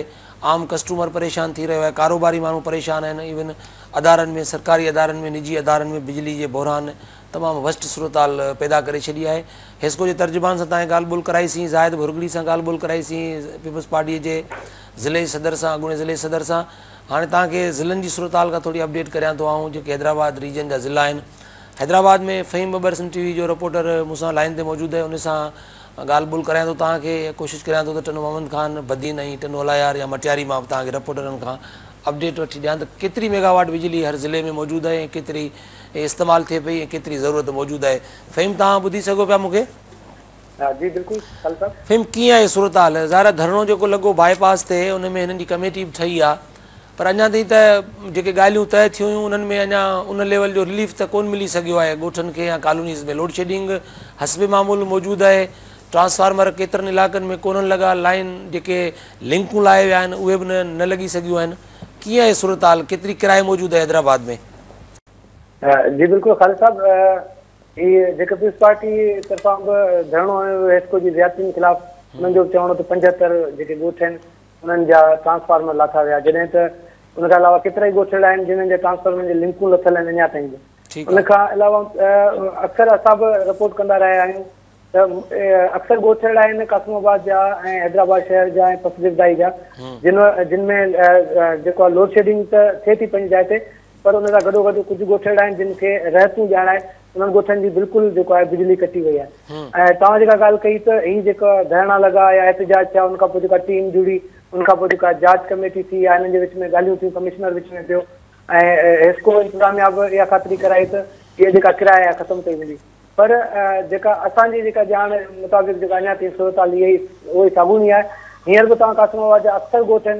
عام ڪسٽمر پريشان ٿي رهيو آهي ڪاروباري ماڻهو پريشان آهن ايون ادارن ۾ سرڪاري ادارن ۾ نجي ادارن ۾ بجلي جي بحران تمام ورسٽ صورتحال پيدا ڪري ڇڏي آهي. حيسڪو جي ترجمان سان تهان ڳالهه ٻولهه ڪرائي سين، زاهد ڀرڳڙي سان ڳالهه ٻولهه ڪرائي سين، پيپلز پارٽي جي ضلعي صدر سان، اڳوڻي ضلعي صدر سان هاڻي توهان کي ضلعن جي صورتحال کان ٿوري اپڊيٽ ڪريان ٿو آئون جيڪي حيدرآباد ريجن جا ضلعا آهن. حيدرآباد ۾ فهيم ٻٻر سنڌ ٽي وي جو رپورٽر مون سان لائين تي موجود آهي ان سان ڳالهه ٻولهه ڪرايان ٿو توهان کي ڪوشش ڪريان ٿو ته ٽنڊو محمد خان، بدين ۽ ٽنڊو الهيار يا مٽياري مان به توهان کي رپورٽرن کان اپڊيٽ وٺي ڏيان ته ڪيتري ميگاواٽ بجلي هر ضلعي ۾ موجود آهي ۽ ڪيتري استعمال ٿئي پئي ۽ ڪيتري ضرورت موجود آهي. فهيم توهان ٻڌي سگهو پيا مون کي؟ ها جي بلڪل خالد صاحب. فهيم ڪيئن آهي صورتحال؟ ظاهر آهي ڌرڻو جيڪو لڳو باء پاس تي ان ۾ هنن جي ڪميٽي به ٺهي آهي پر اڃا تائين ته جيڪي ڳالهيون طئي ٿيون هيون انهن ۾ اڃا ان ليول جو رليف ته ڪونه ملي سگهيو آهي ڳوٺن کي يا ڪالونيز ۾ لوڊشيڊنگ حسب معمول موجود آهي ٽرانسفارمر ڪيترن علائقن ۾ ڪونهن لڳا لائين جيڪي لنڪون لاهي ويا آهن اهي به نه لڳي سگهيون آهن ڪيئن آهي صورتحال ڪيتري ڪرائي موجود آهي حيدرآباد ۾؟ جي بلڪل خالد صاحب هي جيڪي پيپلز پارٽي طرفان به ڌرڻو هنيو ويو حيسڪو جي زيادتين خلاف انهن جو به چوڻ هو ته 75 جيڪي ڳوٺ آهن انهن جا ٽرانسفارمر لاٿا ويا جڏهن ته ان کان علاوه ڪيترائي ڳوٺ اهڙا آهن جنهن جا ٽرانسفارمرن جي لنڪون لٿل آهن اڃا تائين به ان کان علاوه اڪثر اسان به رپورٽ ڪندا رهيا آهيون ته اڪثر ڳوٺ اهڙا آهن قاسم آباد جا ۽ حيدرآباد شهر جا ۽ پسگردائي جا جن جن ۾ جيڪو آهي لوڊشيڊنگ ته ٿئي ٿي پنهنجي جاء تي پر ان سان گڏوگڏ ڪجهه ڳوٺ اهڙا آهن جن کي رهتون ڄاڻائي انهن ڳوٺن جي بلڪل جيڪو آهي بجلي ڪٽي وئي آهي ۽ توهان جيڪا ڳالهه ڪئي ته هي جيڪا ڌرڻا لڳا يا احتجاج ٿيا ان کان پوء جيڪا ٽيم جڙي ان کان پوء جيڪا جاچ ڪميٽي ٿي يا هنن جي وچ ۾ ڳالهيون ٿيون ڪمشنر وچ ۾ پيو ۽ حيسڪو انتظاميا به اها خاطري ڪرائي ته هيء جيڪا ڪرايا آهي ختم ڪئي ويندي پر جيڪا اسان جي جيڪا ڄاڻ مطابق جيڪا اڃا تائين صورتحال اها ئي اهو ئي ساڳوڻي آهي هينئر به توهان قاسم آباد جا اڪثر ڳوٺ آهن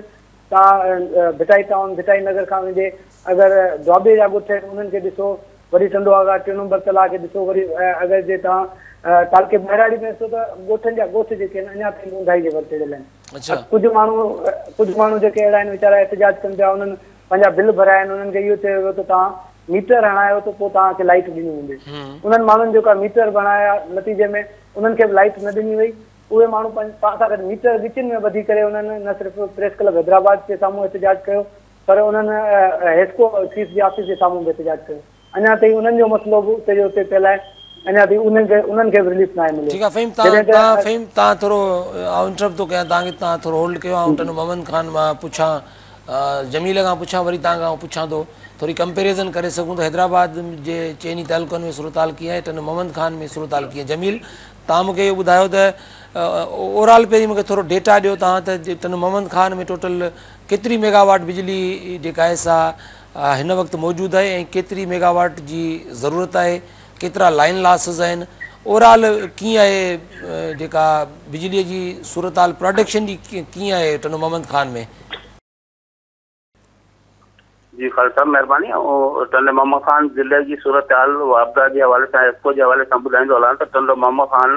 توهان ڀٽائي ٽائون، ڀٽائي نگر کان ويندي اگر دوآبي جا ڳوٺ آهن انهن کي ڏسو، وري ٽنڊو آغا، ٽيون نمبر تلاء کي ڏسو، وري اگر جي توهان تعلقي ٻهراڙي ۾ ڏسو ته ڳوٺن جا ڳوٺ جيڪي آهن اڃا تائين اونداهي جي ور چڙهيل آهن. ڪجهه ماڻهو ڪجهه ماڻهو جيڪي اهڙا آهن ويچارا احتجاج ڪن پيا انهن پنهنجا بل ڀرايا آهن انهن کي اهو چيو ويو ته توهان ميٽر هڻايو ته پوء توهان کي لائيٽ ڏني ويندي. انهن ماڻهن جيڪا ميٽر بڻايا نتيجي ۾ انهن کي به لائيٽ نه ڏني وئي. اهي ماڻهو پاڻ سان گڏ ميٽر ڳچين ۾ ٻڌي ڪري انهن نه صرف پريس ڪلب حيدرآباد جي سامهون احتجاج ڪيو پر انهن حيسڪو چيف جي آفيس جي سامهون به احتجاج ڪيو اڃا تائين انهن جو مسئلو به اتي جو اتي پيل آهي اڃا تائين انهن کي انهن کي به رليف ناهي مليو ٺيڪ آهي فهيم تان تان فهيم تان ٿورو آئون انٽرپٽ ٿو ڪيان تان کي تان ٿورو هولڊ ڪيو آئون ٽنڊو محمد خان مان پڇان جميل کان پڇان وري تان کان پڇان ٿو ٿوري ڪمپيريزن ڪري سگهون ته حيدرآباد جي چئني تعلقن ۾ صورتحال ڪيئن آهي ٽنڊو محمد خان ۾ صورتحال ڪيئن جميل توهان مون کي اهو ٻڌايو ته اوور آل پهرين مون کي ٿورو ڊيٽا ڏيو توهان ته ٽنڊو محمد خان ۾ ٽوٽل ڪيتري ميگا واٽ بجلي جيڪا آهي سا هن وقت موجود آهي ۽ ڪيتري ميگا واٽ جي ضرورت آهي ڪيترا لائن لاسز آهن اوور آل ڪيئن آهي جيڪا بجلي جي صورتحال پراڊڪشن جي ڪيئن آهي ٽنڊو محمد خان ۾. جي خالد صاحب مهرباني آئون ٽنڊي محمد خان ضلعي جي صورتحال واپڊا جي حوالي سان حيسڪو جي حوالي سان ٻڌائيندو هلان ته ٽنڊو محمد خان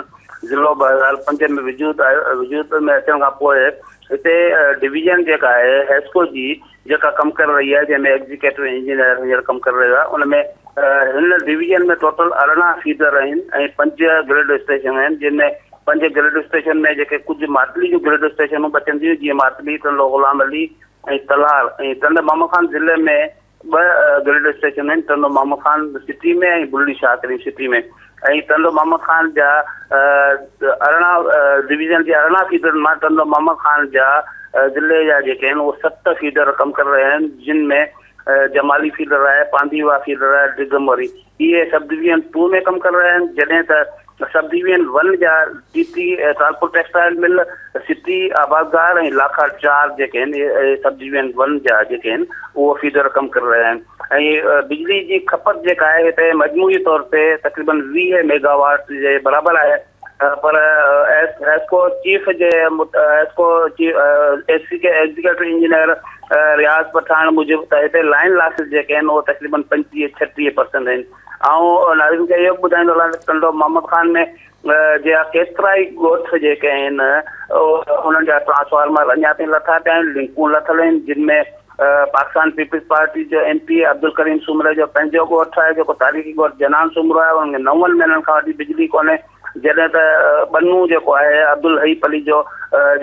ضلعو 2005 ۾ وجود آيو وجود ۾ اچڻ کان پوء هتي ڊويزن جيڪا آهي حيسڪو جي جيڪا ڪم ڪري رهي آهي جنهن ۾ ايگزيڪيٽو انجنيئر هينئر ڪم ڪري رهيو آهي ان ۾ هن ڊويزن ۾ ٽوٽل 18 فيڊر آهن ۽ 5 گرڊ اسٽيشن آهن جن ۾ 5 گرڊ اسٽيشن ۾ جيڪي ڪجهه ماتلي جون گرڊ اسٽيشنون بچن ٿيون جيئن ماتلي ٽنڊو غلام علي ۽ تلهار ۽ ٽنڊو محمد خان ضلعي ۾ ٻه گرڊ اسٽيشن آهن ٽنڊو محمد خان سٽي ۾ ۽ بلڙي شاهه ڪريم سٽي ۾ ۽ ٽنڊو محمد خان جا 18 ڊويزن جي 18 فيڊرن مان ٽنڊو محمد خان جا ضلعي جا جيڪي آهن اهي 7 فيڊر ڪم ڪري رهيا آهن جن ۾ جمالي فيڊر آهي پانڌي واهه فيڊر آهي ڊگهه موري اهي سب ڊويزن 2 ۾ ڪم ڪري رهيا آهن جڏهن ته سب ڊويزن 1 جا T T Talpur textile mill, city آبادگار ۽ لاکا 4 جيڪي آهن اهي سب ڊويزن 1 جا جيڪي آهن اهو فيڊر ڪم ڪري رهيا آهن ۽ بجلي جي کپت جيڪا آهي هتي مجموعي طور تي تقريبن 20 ميگا واٽ جي برابر آهي پر حيسڪو چيف جي حيسڪو ايگزيڪيوٽو انجنيئر رياض پٺاڻ موجب ته هتي لائن لاسز جيڪي آهن اهو تقريبن 25 36 پرسنٽ آهن. آئون ناظرين کي اهو به ٻڌائيندو هلان ته ٽنڊو محمد خان ۾ جا ڪيترائي ڳوٺ جيڪي آهن انهن جا ٽرانسفارمر اڃا تائين لٿا پيا آهن، لنڪون لٿل آهن جن ۾ پاڪستان پيپلز پارٽي جو ايم پي اي عبدالڪريم سومري جو پنهنجو ڳوٺ آهي جيڪو تاريخي ڳوٺ جنان سومرو آهي انهن کي نون مهينن کان وٺي بجلي ڪونهي. جڏهن ته ٻنو جيڪو آهي عبدالحئي پليجو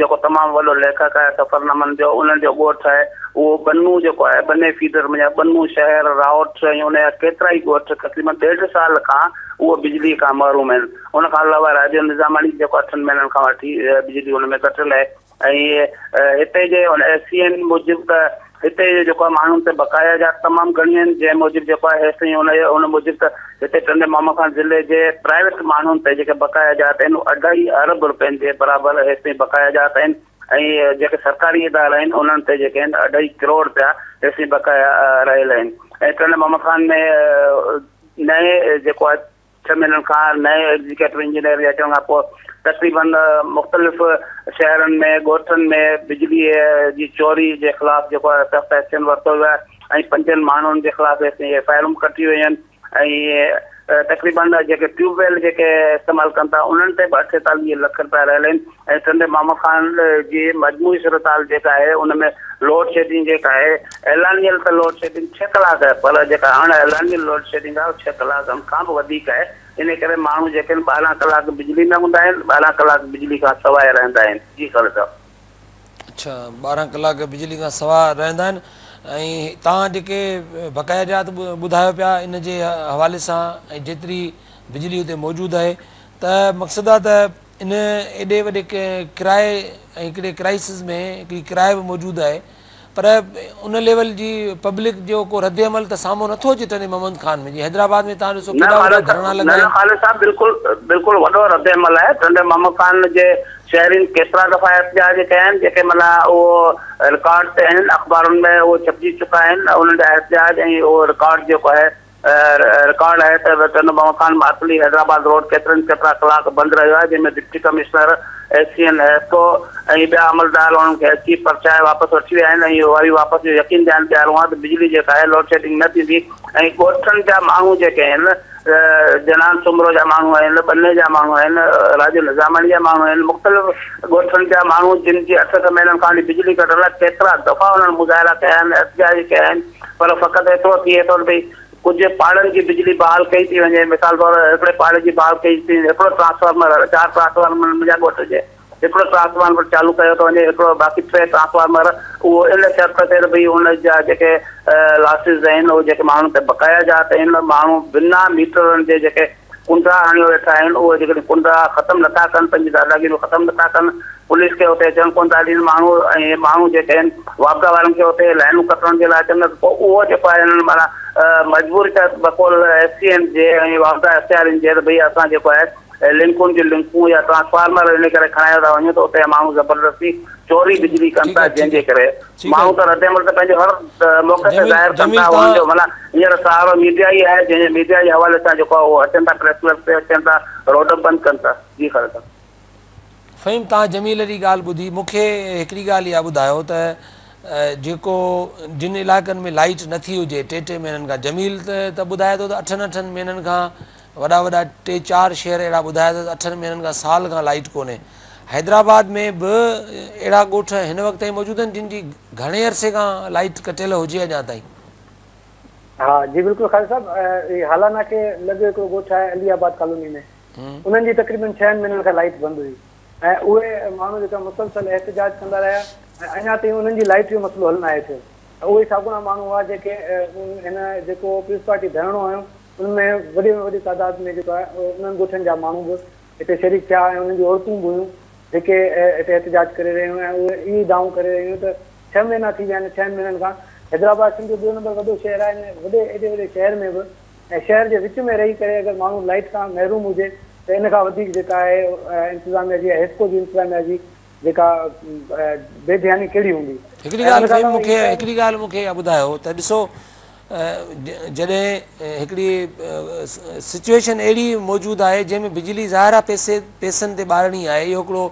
جيڪو تمام وڏو ليکڪ آهي سفرنامن جو انهن جو ڳوٺ آهي اهو ٻنو جيڪو آهي ٻني فيڊر منجهان ٻنو شهر راهوٺ ۽ ان جا ڪيترائي ڳوٺ تقريبن ڏيڍ سال کان اهو بجلي کان محروم آهن ان کان علاوه راجو نظاماڻي جيڪو اٺن مهينن کان وٺي بجلي ان ۾ ڪٽيل آهي ۽ هتي جي ان ايس سي اين موجب ته هتي جيڪو آهي ماڻهن تي بقايا جات تمام گهڻيون آهن جنهن موجب جيڪو آهي هيستائين ان ان موجب ته هتي ٽنڊي محمد خان ضلعي جي پرائيويٽ ماڻهن تي جيڪي بقايا جات آهن اڍائي ارب روپين جي برابر هيستائين بقايا جات آهن ۽ جيڪي سرڪاري ادارا آهن انهن تي جيڪي آهن اڍائي ڪروڙ رپيا هيستائين بقايا رهيل آهن ۽ ٽنڊي محمد خان ۾ نئين جيڪو آهي ڇهه مهينن کان نئين ايگزيڪيٽو انجنيئر جي اچڻ کان پوء تقريبن مختلف شهرن ۾ ڳوٺن ۾ بجلي جي چوري جي خلاف جيڪو آهي سخت ايڪشن ورتو ويو آهي ۽ پنجن ماڻهن جي خلاف هيستائين ايف I آرون ڪٽيون ويون آهن ۽ تقريبن جيڪي ٽيوب ويل جيڪي استعمال ڪن ٿا انهن تي به 48 لک رپيا رهيل آهن ۽ ٽنڊي محمد خان جي مجموعي صورتحال جيڪا آهي ان ۾ لوڊ شيڊنگ جيڪا آهي اعلانيل ته لوڊ شيڊنگ 6 ڪلاڪ آهي پر جيڪا اڻ اعلانيل لوڊ شيڊنگ آهي 6 ڪلاڪن کان به وڌيڪ آهي ان ڪري ماڻهو جيڪي آهن 12 ڪلاڪ بجلي ۾ هوندا آهن 12 ڪلاڪ بجلي کان سواء رهندا آهن. جي خالد صاحب. اڇا 12 ڪلاڪ بجلي کان سواء رهندا آهن ۽ توهان جيڪي بقايا جات ٻڌايو پيا ان جي حوالي سان ۽ جيتري بجلي اتي موجود آهي ته مقصد آ ته ان ايڏي وڏي ڪرائي ۽ هڪڙي ڪرائسس ۾ هڪڙي ڪرائي به موجود آهي پر ان ليول جي پبلڪ جو ڪو رد عمل ته سامهون نٿو اچي ٽنڊي محمد خان ۾ جيئن حيدرآباد ۾ توهان ڏسو نه ڪيڏا وڏا خالد ڌرڻا نه لڳا نه آهن. خالد صاحب بلڪل بلڪل وڏو رد عمل آهي ٽنڊي محمد خان جي شهرين ڪيترا دفعا احتجاج ڪيا آهن جيڪي معنيٰ اهو رڪارڊ تي آهن اخبارن ۾ اهو ڇپجي چڪا آهن انهن جا احتجاج ۽ اهو رڪارڊ جيڪو آهي رڪارڊ آهي ته ٽنڊو محمد خان ماتلي حيدرآباد روڊ ڪيترن ڪيترا ڪلاڪ بند رهيو آهي جنهن ۾ deputy commissioner, S C N, HESCO ۽ ٻيا عملدار انهن کي اچي پرچائي واپس وٺي ويا آهن ۽ وري واپس اهو يقين ڏيارڻ ڏيارڻو آهي ته بجلي جيڪا آهي لوڊشيڊنگ نه ٿيندي ۽ ڳوٺن جا ماڻهو جيڪي آهن جنان سومرو جا ماڻهو آهن ٻني جا ماڻهو آهن راڄو نظاماڻي جا ماڻهو آهن مختلف ڳوٺن جا ماڻهو جن جي اٺ اٺ مهينن کان وٺي بجلي ڪٽيل آهي ڪيترا دفعا انهن مظاهرا ڪيا آهن احتجاج ڪيا آهن پر فقط ايترو ٿئي ٿو ته ڀئي ڪجهه پاڙن جي بجلي بحال ڪئي ٿي وڃي، مثال طور هڪڙي پاڙي جي بحال ڪئي ٿي وڃي، هڪڙو ٽرانسفارمر، چار ٽرانسفارمر منهنجا ڳوٺ جي هڪڙو ٽرانسفارمر چالو ڪيو ٿو وڃي، هڪڙو باقي ٽي ٽرانسفارمر اهو ان شرط تي ته ڀئي ان جا جيڪي لاسز آهن اهي جيڪي ماڻهن تي بقايا جات آهن، ماڻهو بنا ميٽرن جي جيڪي ڪنڊا هڻيو ويٺا آهن، اهي جيڪڏهن ڪنڊا ختم نٿا ڪن، پنهنجي داداگيريون ختم نٿا ڪن، پوليس کي اتي اچڻ ڪونه ٿا ڏين، ماڻهو ۽ ماڻهو جيڪي آهن واپڊا وارن کي اتي لائنون ڪٽڻ جي لاء اچن ته پوء اهو جيڪو آهي هنن معنيٰ مجبور ڪيو بقول ايس سي اين جي ۽ واپڊا اختيارين جي ته ڀئي اسان جيڪو آهي لنڪن جون لنڪون يا ٽرانسفارمر ان ڪري کڻايو ٿا وڃون ته اتي ماڻهو زبردستي چوري بجلي ڪن ٺيڪ ٿا آهي جنهن ٺيڪ جي آهي ڪري ٺيڪ ماڻهو آهي ته رد عمل ته پنهنجو هر موقعي تي جميل ظاهر ڪن جميل ٿا انهن توهان جو معنيٰ هينئر سهارو ميڊيا ئي آهي جنهن جي ميڊيا جي حوالي سان جيڪو آهي اهو اچن ٿا پريس ڪلب تي اچن ٿا روڊ به بند ڪن ٿا جي خالد صاحب. فهيم توهان جميل جي ڳالهه ٻڌي مون کي هڪڙي ڳالهه اها ٻڌايو ته جيڪو جن علائقن ۾ لائيٽ نٿي هجي ٽي ٽي مهينن کان جميل ته ٻڌائي ٿو ته اٺن اٺن مهينن کان وڏا وڏا ٽي چار شهر اهڙا ٻڌايا اٿس اٺن مهينن کان سال کان لائيٽ ڪونهي. حيدرآباد ۾ به اهڙا ڳوٺ هن وقت تائين موجود آهن جن جي گهڻي عرصي کان لائيٽ ڪٽيل هجي اڃا تائين. ها جي بلڪل خالد صاحب هي هالا ناڪي لڳ هڪڙو ڳوٺ آهي علي آباد ڪالوني ۾ انهن جي تقريبن ڇهن مهينن کان لائيٽ بند هئي ۽ اهي ماڻهو جيڪا مسلسل احتجاج ڪندا رهيا ۽ اڃا تائين انهن جي لائيٽ جو مسئلو حل ناهي ٿيو اهي ساڳوڻا ماڻهو هئا جيڪي هن جيڪو پيپلز پارٽي ڌرڻو هنيو ان ۾ وڏي ۾ وڏي تعداد ۾ جيڪو آهي انهن ڳوٺن جا ماڻهو به هتي شريڪ ٿيا ۽ انهن جون عورتون به هيون جيڪي هتي احتجاج ڪري رهيون هيون ۽ اهي اهي دانهون ڪري رهيون هيون ته ڇهه مهينا ٿي ويا آهن ڇهن مهينن کان حيدرآباد سنڌ جو ٻيو نمبر وڏو شهر آهي ان وڏي ايڏي وڏي شهر ۾ به ۽ شهر جي وچ ۾ رهي ڪري اگر ماڻهو لائيٽ کان محروم هجي ته ان کان وڌيڪ جيڪا آهي انتظاميا جي حيسڪو جي انتظاميا جي جيڪا بي ڌياني ڪهڙي هوندي. هڪڙي ۽ ان ڳالهه کان فهيم علاوه مون کي هي ته هڪڙي ڳالهه مون کي اها ٻڌايو ته ڏسو جڏهن هڪڙي سچويشن اهڙي موجود آهي جنهن ۾ بجلي ظاهر آهي پئسي پئسن تي ٻارڻي آهي اهو هڪڙو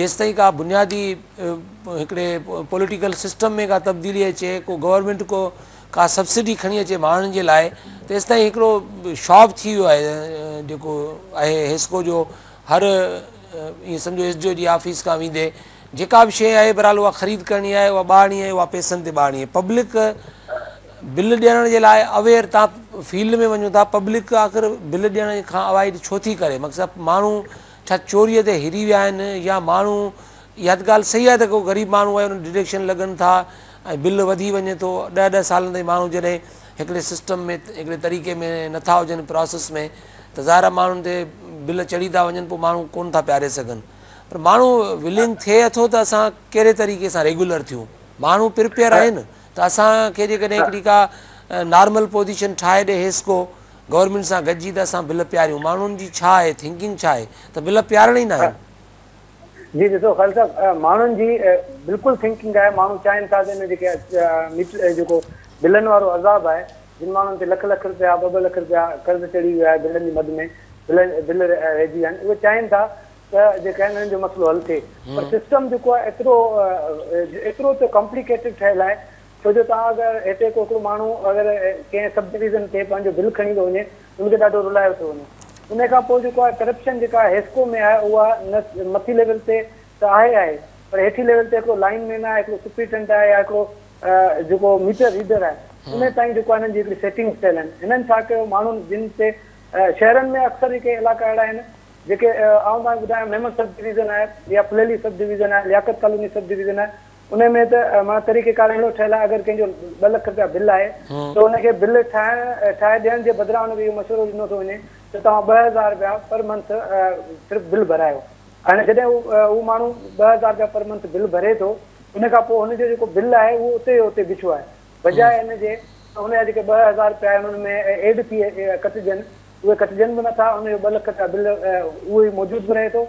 جيستائين ڪا بنيادي هڪڙي پوليٽيڪل سسٽم ۾ ڪا تبديلي اچي ڪو گورنمينٽ ڪو ڪا سبسڊي کڻي اچي ماڻهن جي لاء تيستائين هڪڙو شوق ٿي ويو آهي جيڪو آهي حيسڪو جو هر ائين سمجهو ايس ڊي او جي آفيس کان ويندي جيڪا به شيء آهي بهرحال اها خريد ڪرڻي آهي اها ٻارڻي آهي اها پئسن تي ٻارڻي آهي پبلڪ بل ڏيڻ جي لاء اويئر توهان فيلڊ ۾ وڃو ٿا پبلڪ آخر بل ڏيڻ کان اوائڊ ڇو ٿي ڪري مقصد ماڻهو ڇا چوريء تي هري ويا آهن يا ماڻهو اها ته ڳالهه صحيح آهي ته ڪو غريب ماڻهو آهي ان ڊڊڪشن لڳن ٿا ۽ بل وڌي وڃي ٿو ڏهه ڏهه سالن تائين ماڻهو جڏهن هڪڙي سسٽم ۾ هڪڙي طريقي ۾ نٿا هجن پراسيس ۾ ته ظاهر آهي ماڻهن تي بل چڙهي ٿا وڃن پوء ماڻهو ڪونه ٿا پياري سگهن پر ماڻهو ولنگ ٿئي اٿو ته اسان ڪهڙي طريقي سان ريگيولر ٿيون. ماڻهو پرپيئر آهن ته اسان کي جيڪڏهن هڪڙي ڪا نارمل پوزيشن ٺاهي ڏي حيسڪو گورنمينٽ سان گڏجي ته اسان بل پياريون ماڻهن جي ڇا آهي ٿنڪنگ ڇا آهي ته بل پيارڻا ئي ناهن. جي ڏسو خالد صاحب ماڻهن جي بلڪل ٿنڪنگ آهي ماڻهو چاهين ٿا ته ان جيڪي ميٽر جيڪو بلن وارو عذاب آهي جن ماڻهن تي لک لک رپيا ٻه ٻه لک رپيا قرض چڙهي ويو آهي بلن جي مد ۾ بل بل رهجي ويا آهن اهي چاهين ٿا ته جيڪا آهن انهن جو مسئلو حل ٿئي پر سسٽم جيڪو آهي ايترو ايترو ته ڪمپليڪيٽيڊ ٺهيل آهي ڇو جو توهان اگر هتي ڪو هڪڙو ماڻهو اگر ڪنهن سب ڊويزن تي پنهنجو بل کڻي ٿو وڃي ان کي ڏاڍو رلايو ٿو وڃي ان کان پوء جيڪو آهي ڪرپشن جيڪا حيسڪو ۾ آهي اها نه مٿي ليول تي ته آهي آهي پر هيٺي ليول تي هڪڙو لائين مين آهي هڪڙو سپرنٽينڊنٽ آهي يا هڪڙو جيڪو ميٽر ريڊر آهي ان تائين جيڪو آهي هنن جي هڪڙي سيٽنگس ٺهيل آهن هنن ڇا ڪيو ماڻهن جن تي شهرن ۾ اڪثر جيڪي علائقا اهڙا آهن جيڪي آئون توهان کي ٻڌايان مهمند سب ڊويزن آهي يا ڦليلي سب ڊويزن آهي لياقت ڪالوني سب ڊويزن آهي ان ۾ ته معنيٰ طريقي ڪار اهڙو ٺهيل آهي اگر ڪنهن جو ٻه لک رپيا بل آهي ته ان کي بل ٺاهڻ ٺاهي ڏيڻ جي بدران ان کي اهو مشورو ڏنو ٿو وڃي ته توهان 2000 رپيا پر منٿ صرف بل ڀرايو هاڻي جڏهن اهو ماڻهو 2000 رپيا پر منٿ بل ڀري ٿو ان کان پوء هن جو جيڪو بل آهي اهو اتي جو اتي بيٺو آهي بجاء ان جي ته هن جا جيڪي 2000 رپيا آهن ان ۾ ايڊ ٿي ڪٽجن اهي ڪٽجن به نٿا، ان جو ٻه لک رپيا بل اهو ئي موجود به رهي ٿو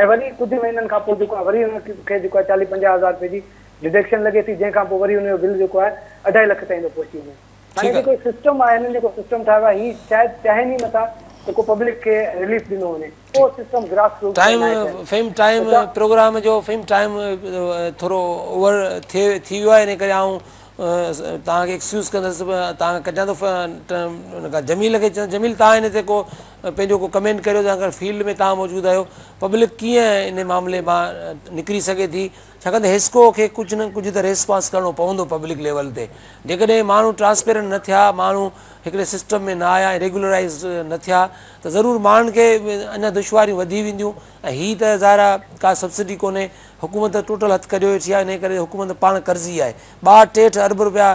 ۽ وري ڪجهه مهينن کان پوء جيڪو آهي وري ان کي جيڪو آهي چاليهه 50 هزار رپئي جي ڊڊڪشن لڳي ٿي جنهن کان پوء وري ان جو بل جيڪو آهي اڍائي لک تائين ٿو پهچي وڃي. هاڻي جيڪو سسٽم آهي هنن جيڪو سسٽم ٺاهيو آهي هي شايد چاهين ئي نٿا ته ڪو پبلڪ کي رليف ڏنو وڃي ڪو سسٽم گراس روٽ تي ناهي ٺهيل. فهيم ٽائيم پروگرام جو فهيم ٽائيم ٿورو اوور ٿي ويو آهي ان ڪري آئون توهان کي ايڪسڪيوز ڪندس توهان کان ڪٽيان ٿو ان کان جميل کي چوندس جميل توهان ان تي ڪو پنهنجو ڪو ڪمينٽ ڪريو ڇاڪاڻ فيلڊ ۾ توهان موجود آهيو پبلڪ ڪيئن ان معاملي مان نڪري سگهي ٿي ڇاڪاڻ ته حيسڪو کي ڪجهه نه ڪجهه ته ريسپانس ڪرڻو پوندو پبلڪ ليول تي جيڪڏهن ماڻهو ٽرانسپيرنٽ نه ٿيا ماڻهو هڪڙي سسٽم ۾ نه آيا ۽ ريگولرائز نه ٿيا ته ضرور ماڻهن کي اڃا دشواريون وڌي وينديون ۽ هي ته ظاهر آهي ڪا سبسڊي ڪونهي حڪومت ٽوٽل هٿ ڪڍيو ويٺي آهي انهي ڪري حڪومت پاڻ قرضي آهي 62 ارب رپيا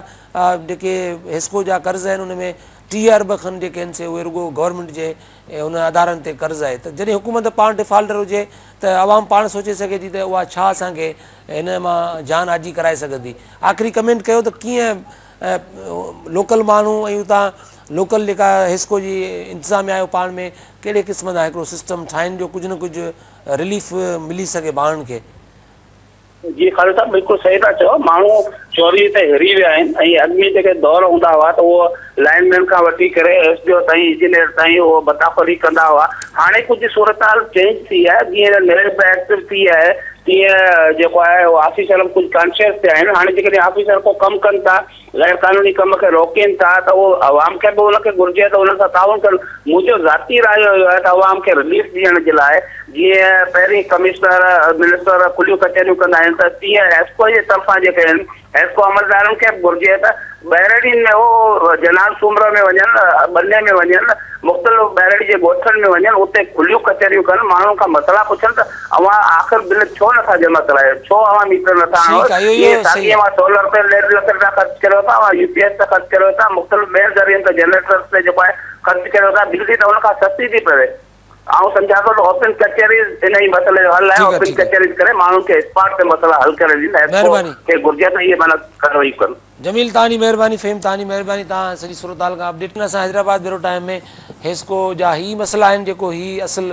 جيڪي حيسڪو جا قرض آهن ان ۾ 30 ارب کن جيڪي آهن سي اهي رڳو گورنمينٽ جي ان ادارن تي قرض آهي ته جڏهن حڪومت پاڻ ڊيفالٽر هجي ته عوام پاڻ سوچي سگهي ٿي ته اها ڇا اسان کي هن مان جان آجي ڪرائي سگهندي آخري ڪمينٽ ڪيو ته ڪيئن لوڪل ماڻهو ۽ اتان لوڪل جيڪا حيسڪو جي انتظاميا آهي پاڻ ۾ ڪهڙي قسم جا هڪڙو سسٽم ٺاهين جو ڪجهه نه ڪجهه رليف ملي سگهي ماڻهن کي. جي خالد صاحب بلڪل صحيح ٿا چئو ماڻهو چوري تي هري ويا آهن ۽ اڳ ۾ جيڪي دور هوندا هئا ته اهو لائن مين کان وٺي ڪري ايس ڊي او تائين انجنيئر تائين اهو ڀتاخوري ڪندا هئا هاڻي ڪجهه صورتحال چينج ٿي آهي جيئن نيب ايڪٽو ٿي آهي تيئن جيڪو آهي اهو آفيسر به ڪجهه ڪانشيس ٿيا آهن هاڻي جيڪڏهن آفيسر ڪو ڪم ڪن ٿا غير قانوني ڪم کي روڪين ٿا ته اهو عوام کي به ان کي گهرجي ته انهن سان تعاون ڪن. منهنجو ذاتي رايو اهو آهي ته عوام کي رليف ڏيڻ جي لاء جيئن پهرين ڪمشنر منسٽر کليون ڪچهريون ڪندا آهن ته تيئن حيسڪو جي طرفان جيڪي آهن حيسڪو عملدارن کي به گهرجي ته ٻهراڙين ۾ هو جنان سومرو ۾ وڃن ٻني ۾ وڃن مختلف ٻهراڙي جي ڳوٺن ۾ وڃن اتي کليون ڪچهريون ڪن ماڻهن کان مسئلا پڇن ته اوهان آخر بل ڇو نٿا جمع ڪرايو ڇو اوهان ميٽر نٿا هڻو ٺيڪ آهي اهو ائين اهو ساڳي صحيح آهي. اوهان سولر تي ڏيڍ لک رپيا خرچ ڪريو ٿا اوهان يو پي ايس تي خرچ ڪريو ٿا مختلف ٻين ذريعن تي جنريٽرز تي جيڪو آهي خرچ ڪريو ٿا بجلي ته ان کان سستي ٿي پوي آئون سمجهان ٿو ته اوپن ڪچهريز ان ئي مسئلي جو حل آهي ٺيڪ آهي اوپن ٺيڪ آهي ڪچهريز ڪري ماڻهن کي اسپاٽ تي مسئلا حل ڪري ڏين حيسڪو مهرباني. کي گهرجي ته اهي معنيٰ ڪارروائيون ڪن. جميل توهان جي مهرباني فهيم توهان جي مهرباني توهان سڄي صورتحال کان اپڊيٽ اسان حيدرآباد بيورو ٽائيم ۾ حيسڪو جا هي مسئلا آهن جيڪو هي اصل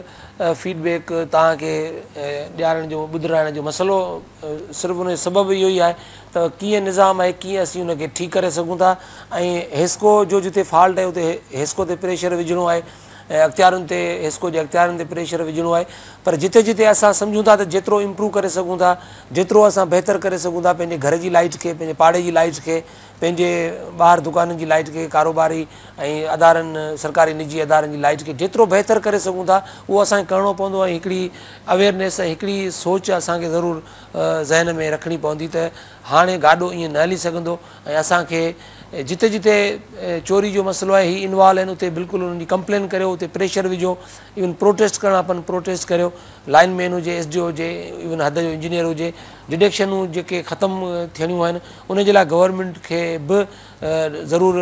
فيڊ بيڪ توهان کي ڏيارڻ جو ٻڌرائڻ جو مسئلو صرف ان جو سبب اهو ئي آهي ته ڪيئن نظام آهي ڪيئن اسين ان کي ٺيڪ ڪري سگهون ٿا ۽ حيسڪو جو جتي فالٽ آهي اتي حيسڪو تي پريشر وجهڻو آهي ۽ اختيارن تي حيسڪو جي اختيارن تي پريشر وجهڻو آهي پر جتي جتي اسان سمجهون ٿا ته جيترو امپروو ڪري سگهون ٿا جيترو اسان بهتر ڪري سگهون ٿا پنهنجي گهر جي لائيٽ کي پنهنجي پاڙي جي لائيٽ کي پنهنجي ٻاهر دڪانن جي لائيٽ کي ڪاروباري ۽ ادارن سرڪاري نجي ادارن جي لائيٽ کي جيترو بهتر ڪري سگهون ٿا اهو اسان کي ڪرڻو پوندو ۽ هڪڙي اويئرنيس ۽ هڪڙي سوچ اسان کي ضرور ذهن ۾ رکڻي پوندي ته هاڻي گاڏو ائين نه هلي سگهندو ۽ اسان کي جتي جتي چوري جو مسئلو آهي هي انوالو آهن اتي بلڪل انهن جي ڪمپلين ڪريو اتي پريشر وجهو ايون پروٽيسٽ ڪرڻا پون پروٽيسٽ ڪريو لائن مين هجي ايس ڊي او هجي ايون حد جو انجنيئر هجي ڊڊڪشنون جيڪي ختم ٿيڻيون آهن ان جي لاء گورنمينٽ کي به ضرور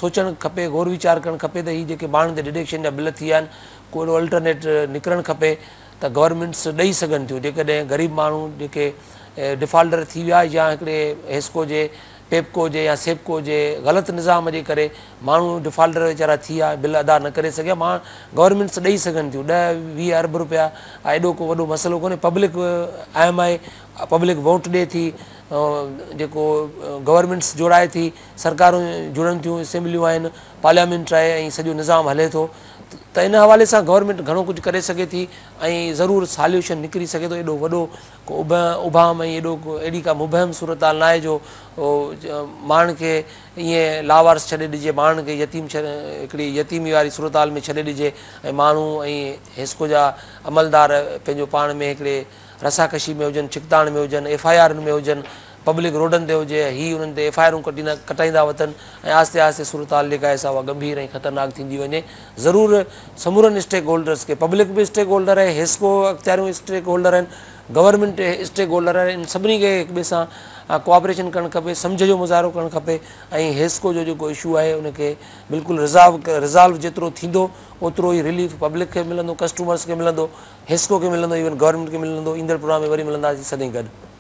سوچڻ کپي غور ويچار ڪرڻ کپي ته هي جيڪي ماڻهن تي ڊڊڪشن جا بل ٿي ويا آهن ڪو اهڙو الٽرنيٽ نڪرڻ کپي ته گورنمينٽس ڏئي سگهن ٿيون جيڪڏهن غريب ماڻهو جيڪي ڊفالٽر ٿي ويا يا هڪڙي حيسڪو جي پيپڪو جي يا سيپڪو جي غلط نظام جي ڪري ماڻهو ڊفالٽر ويچارا ٿي ويا بل ادا نه ڪري سگهيا مان گورنمينٽس ڏئي سگهن ٿيون 10 20 ارب روپيا ايڏو ڪو وڏو مسئلو ڪونهي پبلڪ اهم آهي پبلڪ ووٽ ڏئي ٿي جيڪو گورنمينٽس جوڙائي ٿي سرڪارون جڙن ٿيون اسيمبليون آهن پارليامينٽ آهي ۽ سڄو نظام هلي ٿو ته ان حوالي سان گورنمينٽ گهڻو ڪجهه ڪري سگهي ٿي ۽ ضرور ساليوشن نڪري سگهي ٿو ايڏو وڏو ڪو ابهام ۽ ايڏو اهڙي ڪا مبهم صورتحال ناهي جو ماڻهن کي ائين لاوارث ڇڏي ڏجي ماڻهن کي يتيم هڪڙي يتيمي واري صورتحال ۾ ڇڏي ڏجي ۽ ماڻهو ۽ حيسڪو جا عملدار پنهنجو پاڻ ۾ هڪڙي رساڪشي ۾ هجن ڇڪتاڻ ۾ هجن ايف I آرن ۾ هجن پبلڪ روڊن تي هجي هي انهن تي ايف I آرون ڪٽائيندا وتن ۽ آهستي آهستي صورتحال جيڪا آهي سا اها ڳنڀير ۽ خطرناڪ ٿيندي وڃي ضرور سمورن اسٽيڪ هولڊرس کي پبلڪ به اسٽيڪ هولڊر آهي حيسڪو اختياريون اسٽيڪ هولڊر آهن گورنمينٽ اسٽيڪ هولڊر آهن ان سڀني کي هڪ ٻئي سان ڪوآپريشن ڪرڻ کپي سمجهه جو مظاهرو ڪرڻ کپي ۽ حيسڪو جو جيڪو اشو آهي ان کي بلڪل رزالو جيترو ٿيندو اوترو ئي رليف پبلڪ کي ملندو ڪسٽمرس کي ملندو حيسڪو کي ملندو ايون گورنمينٽ کي ملندو ايندڙ پروگرام ۾ وري ملنداسين سدائين گڏ.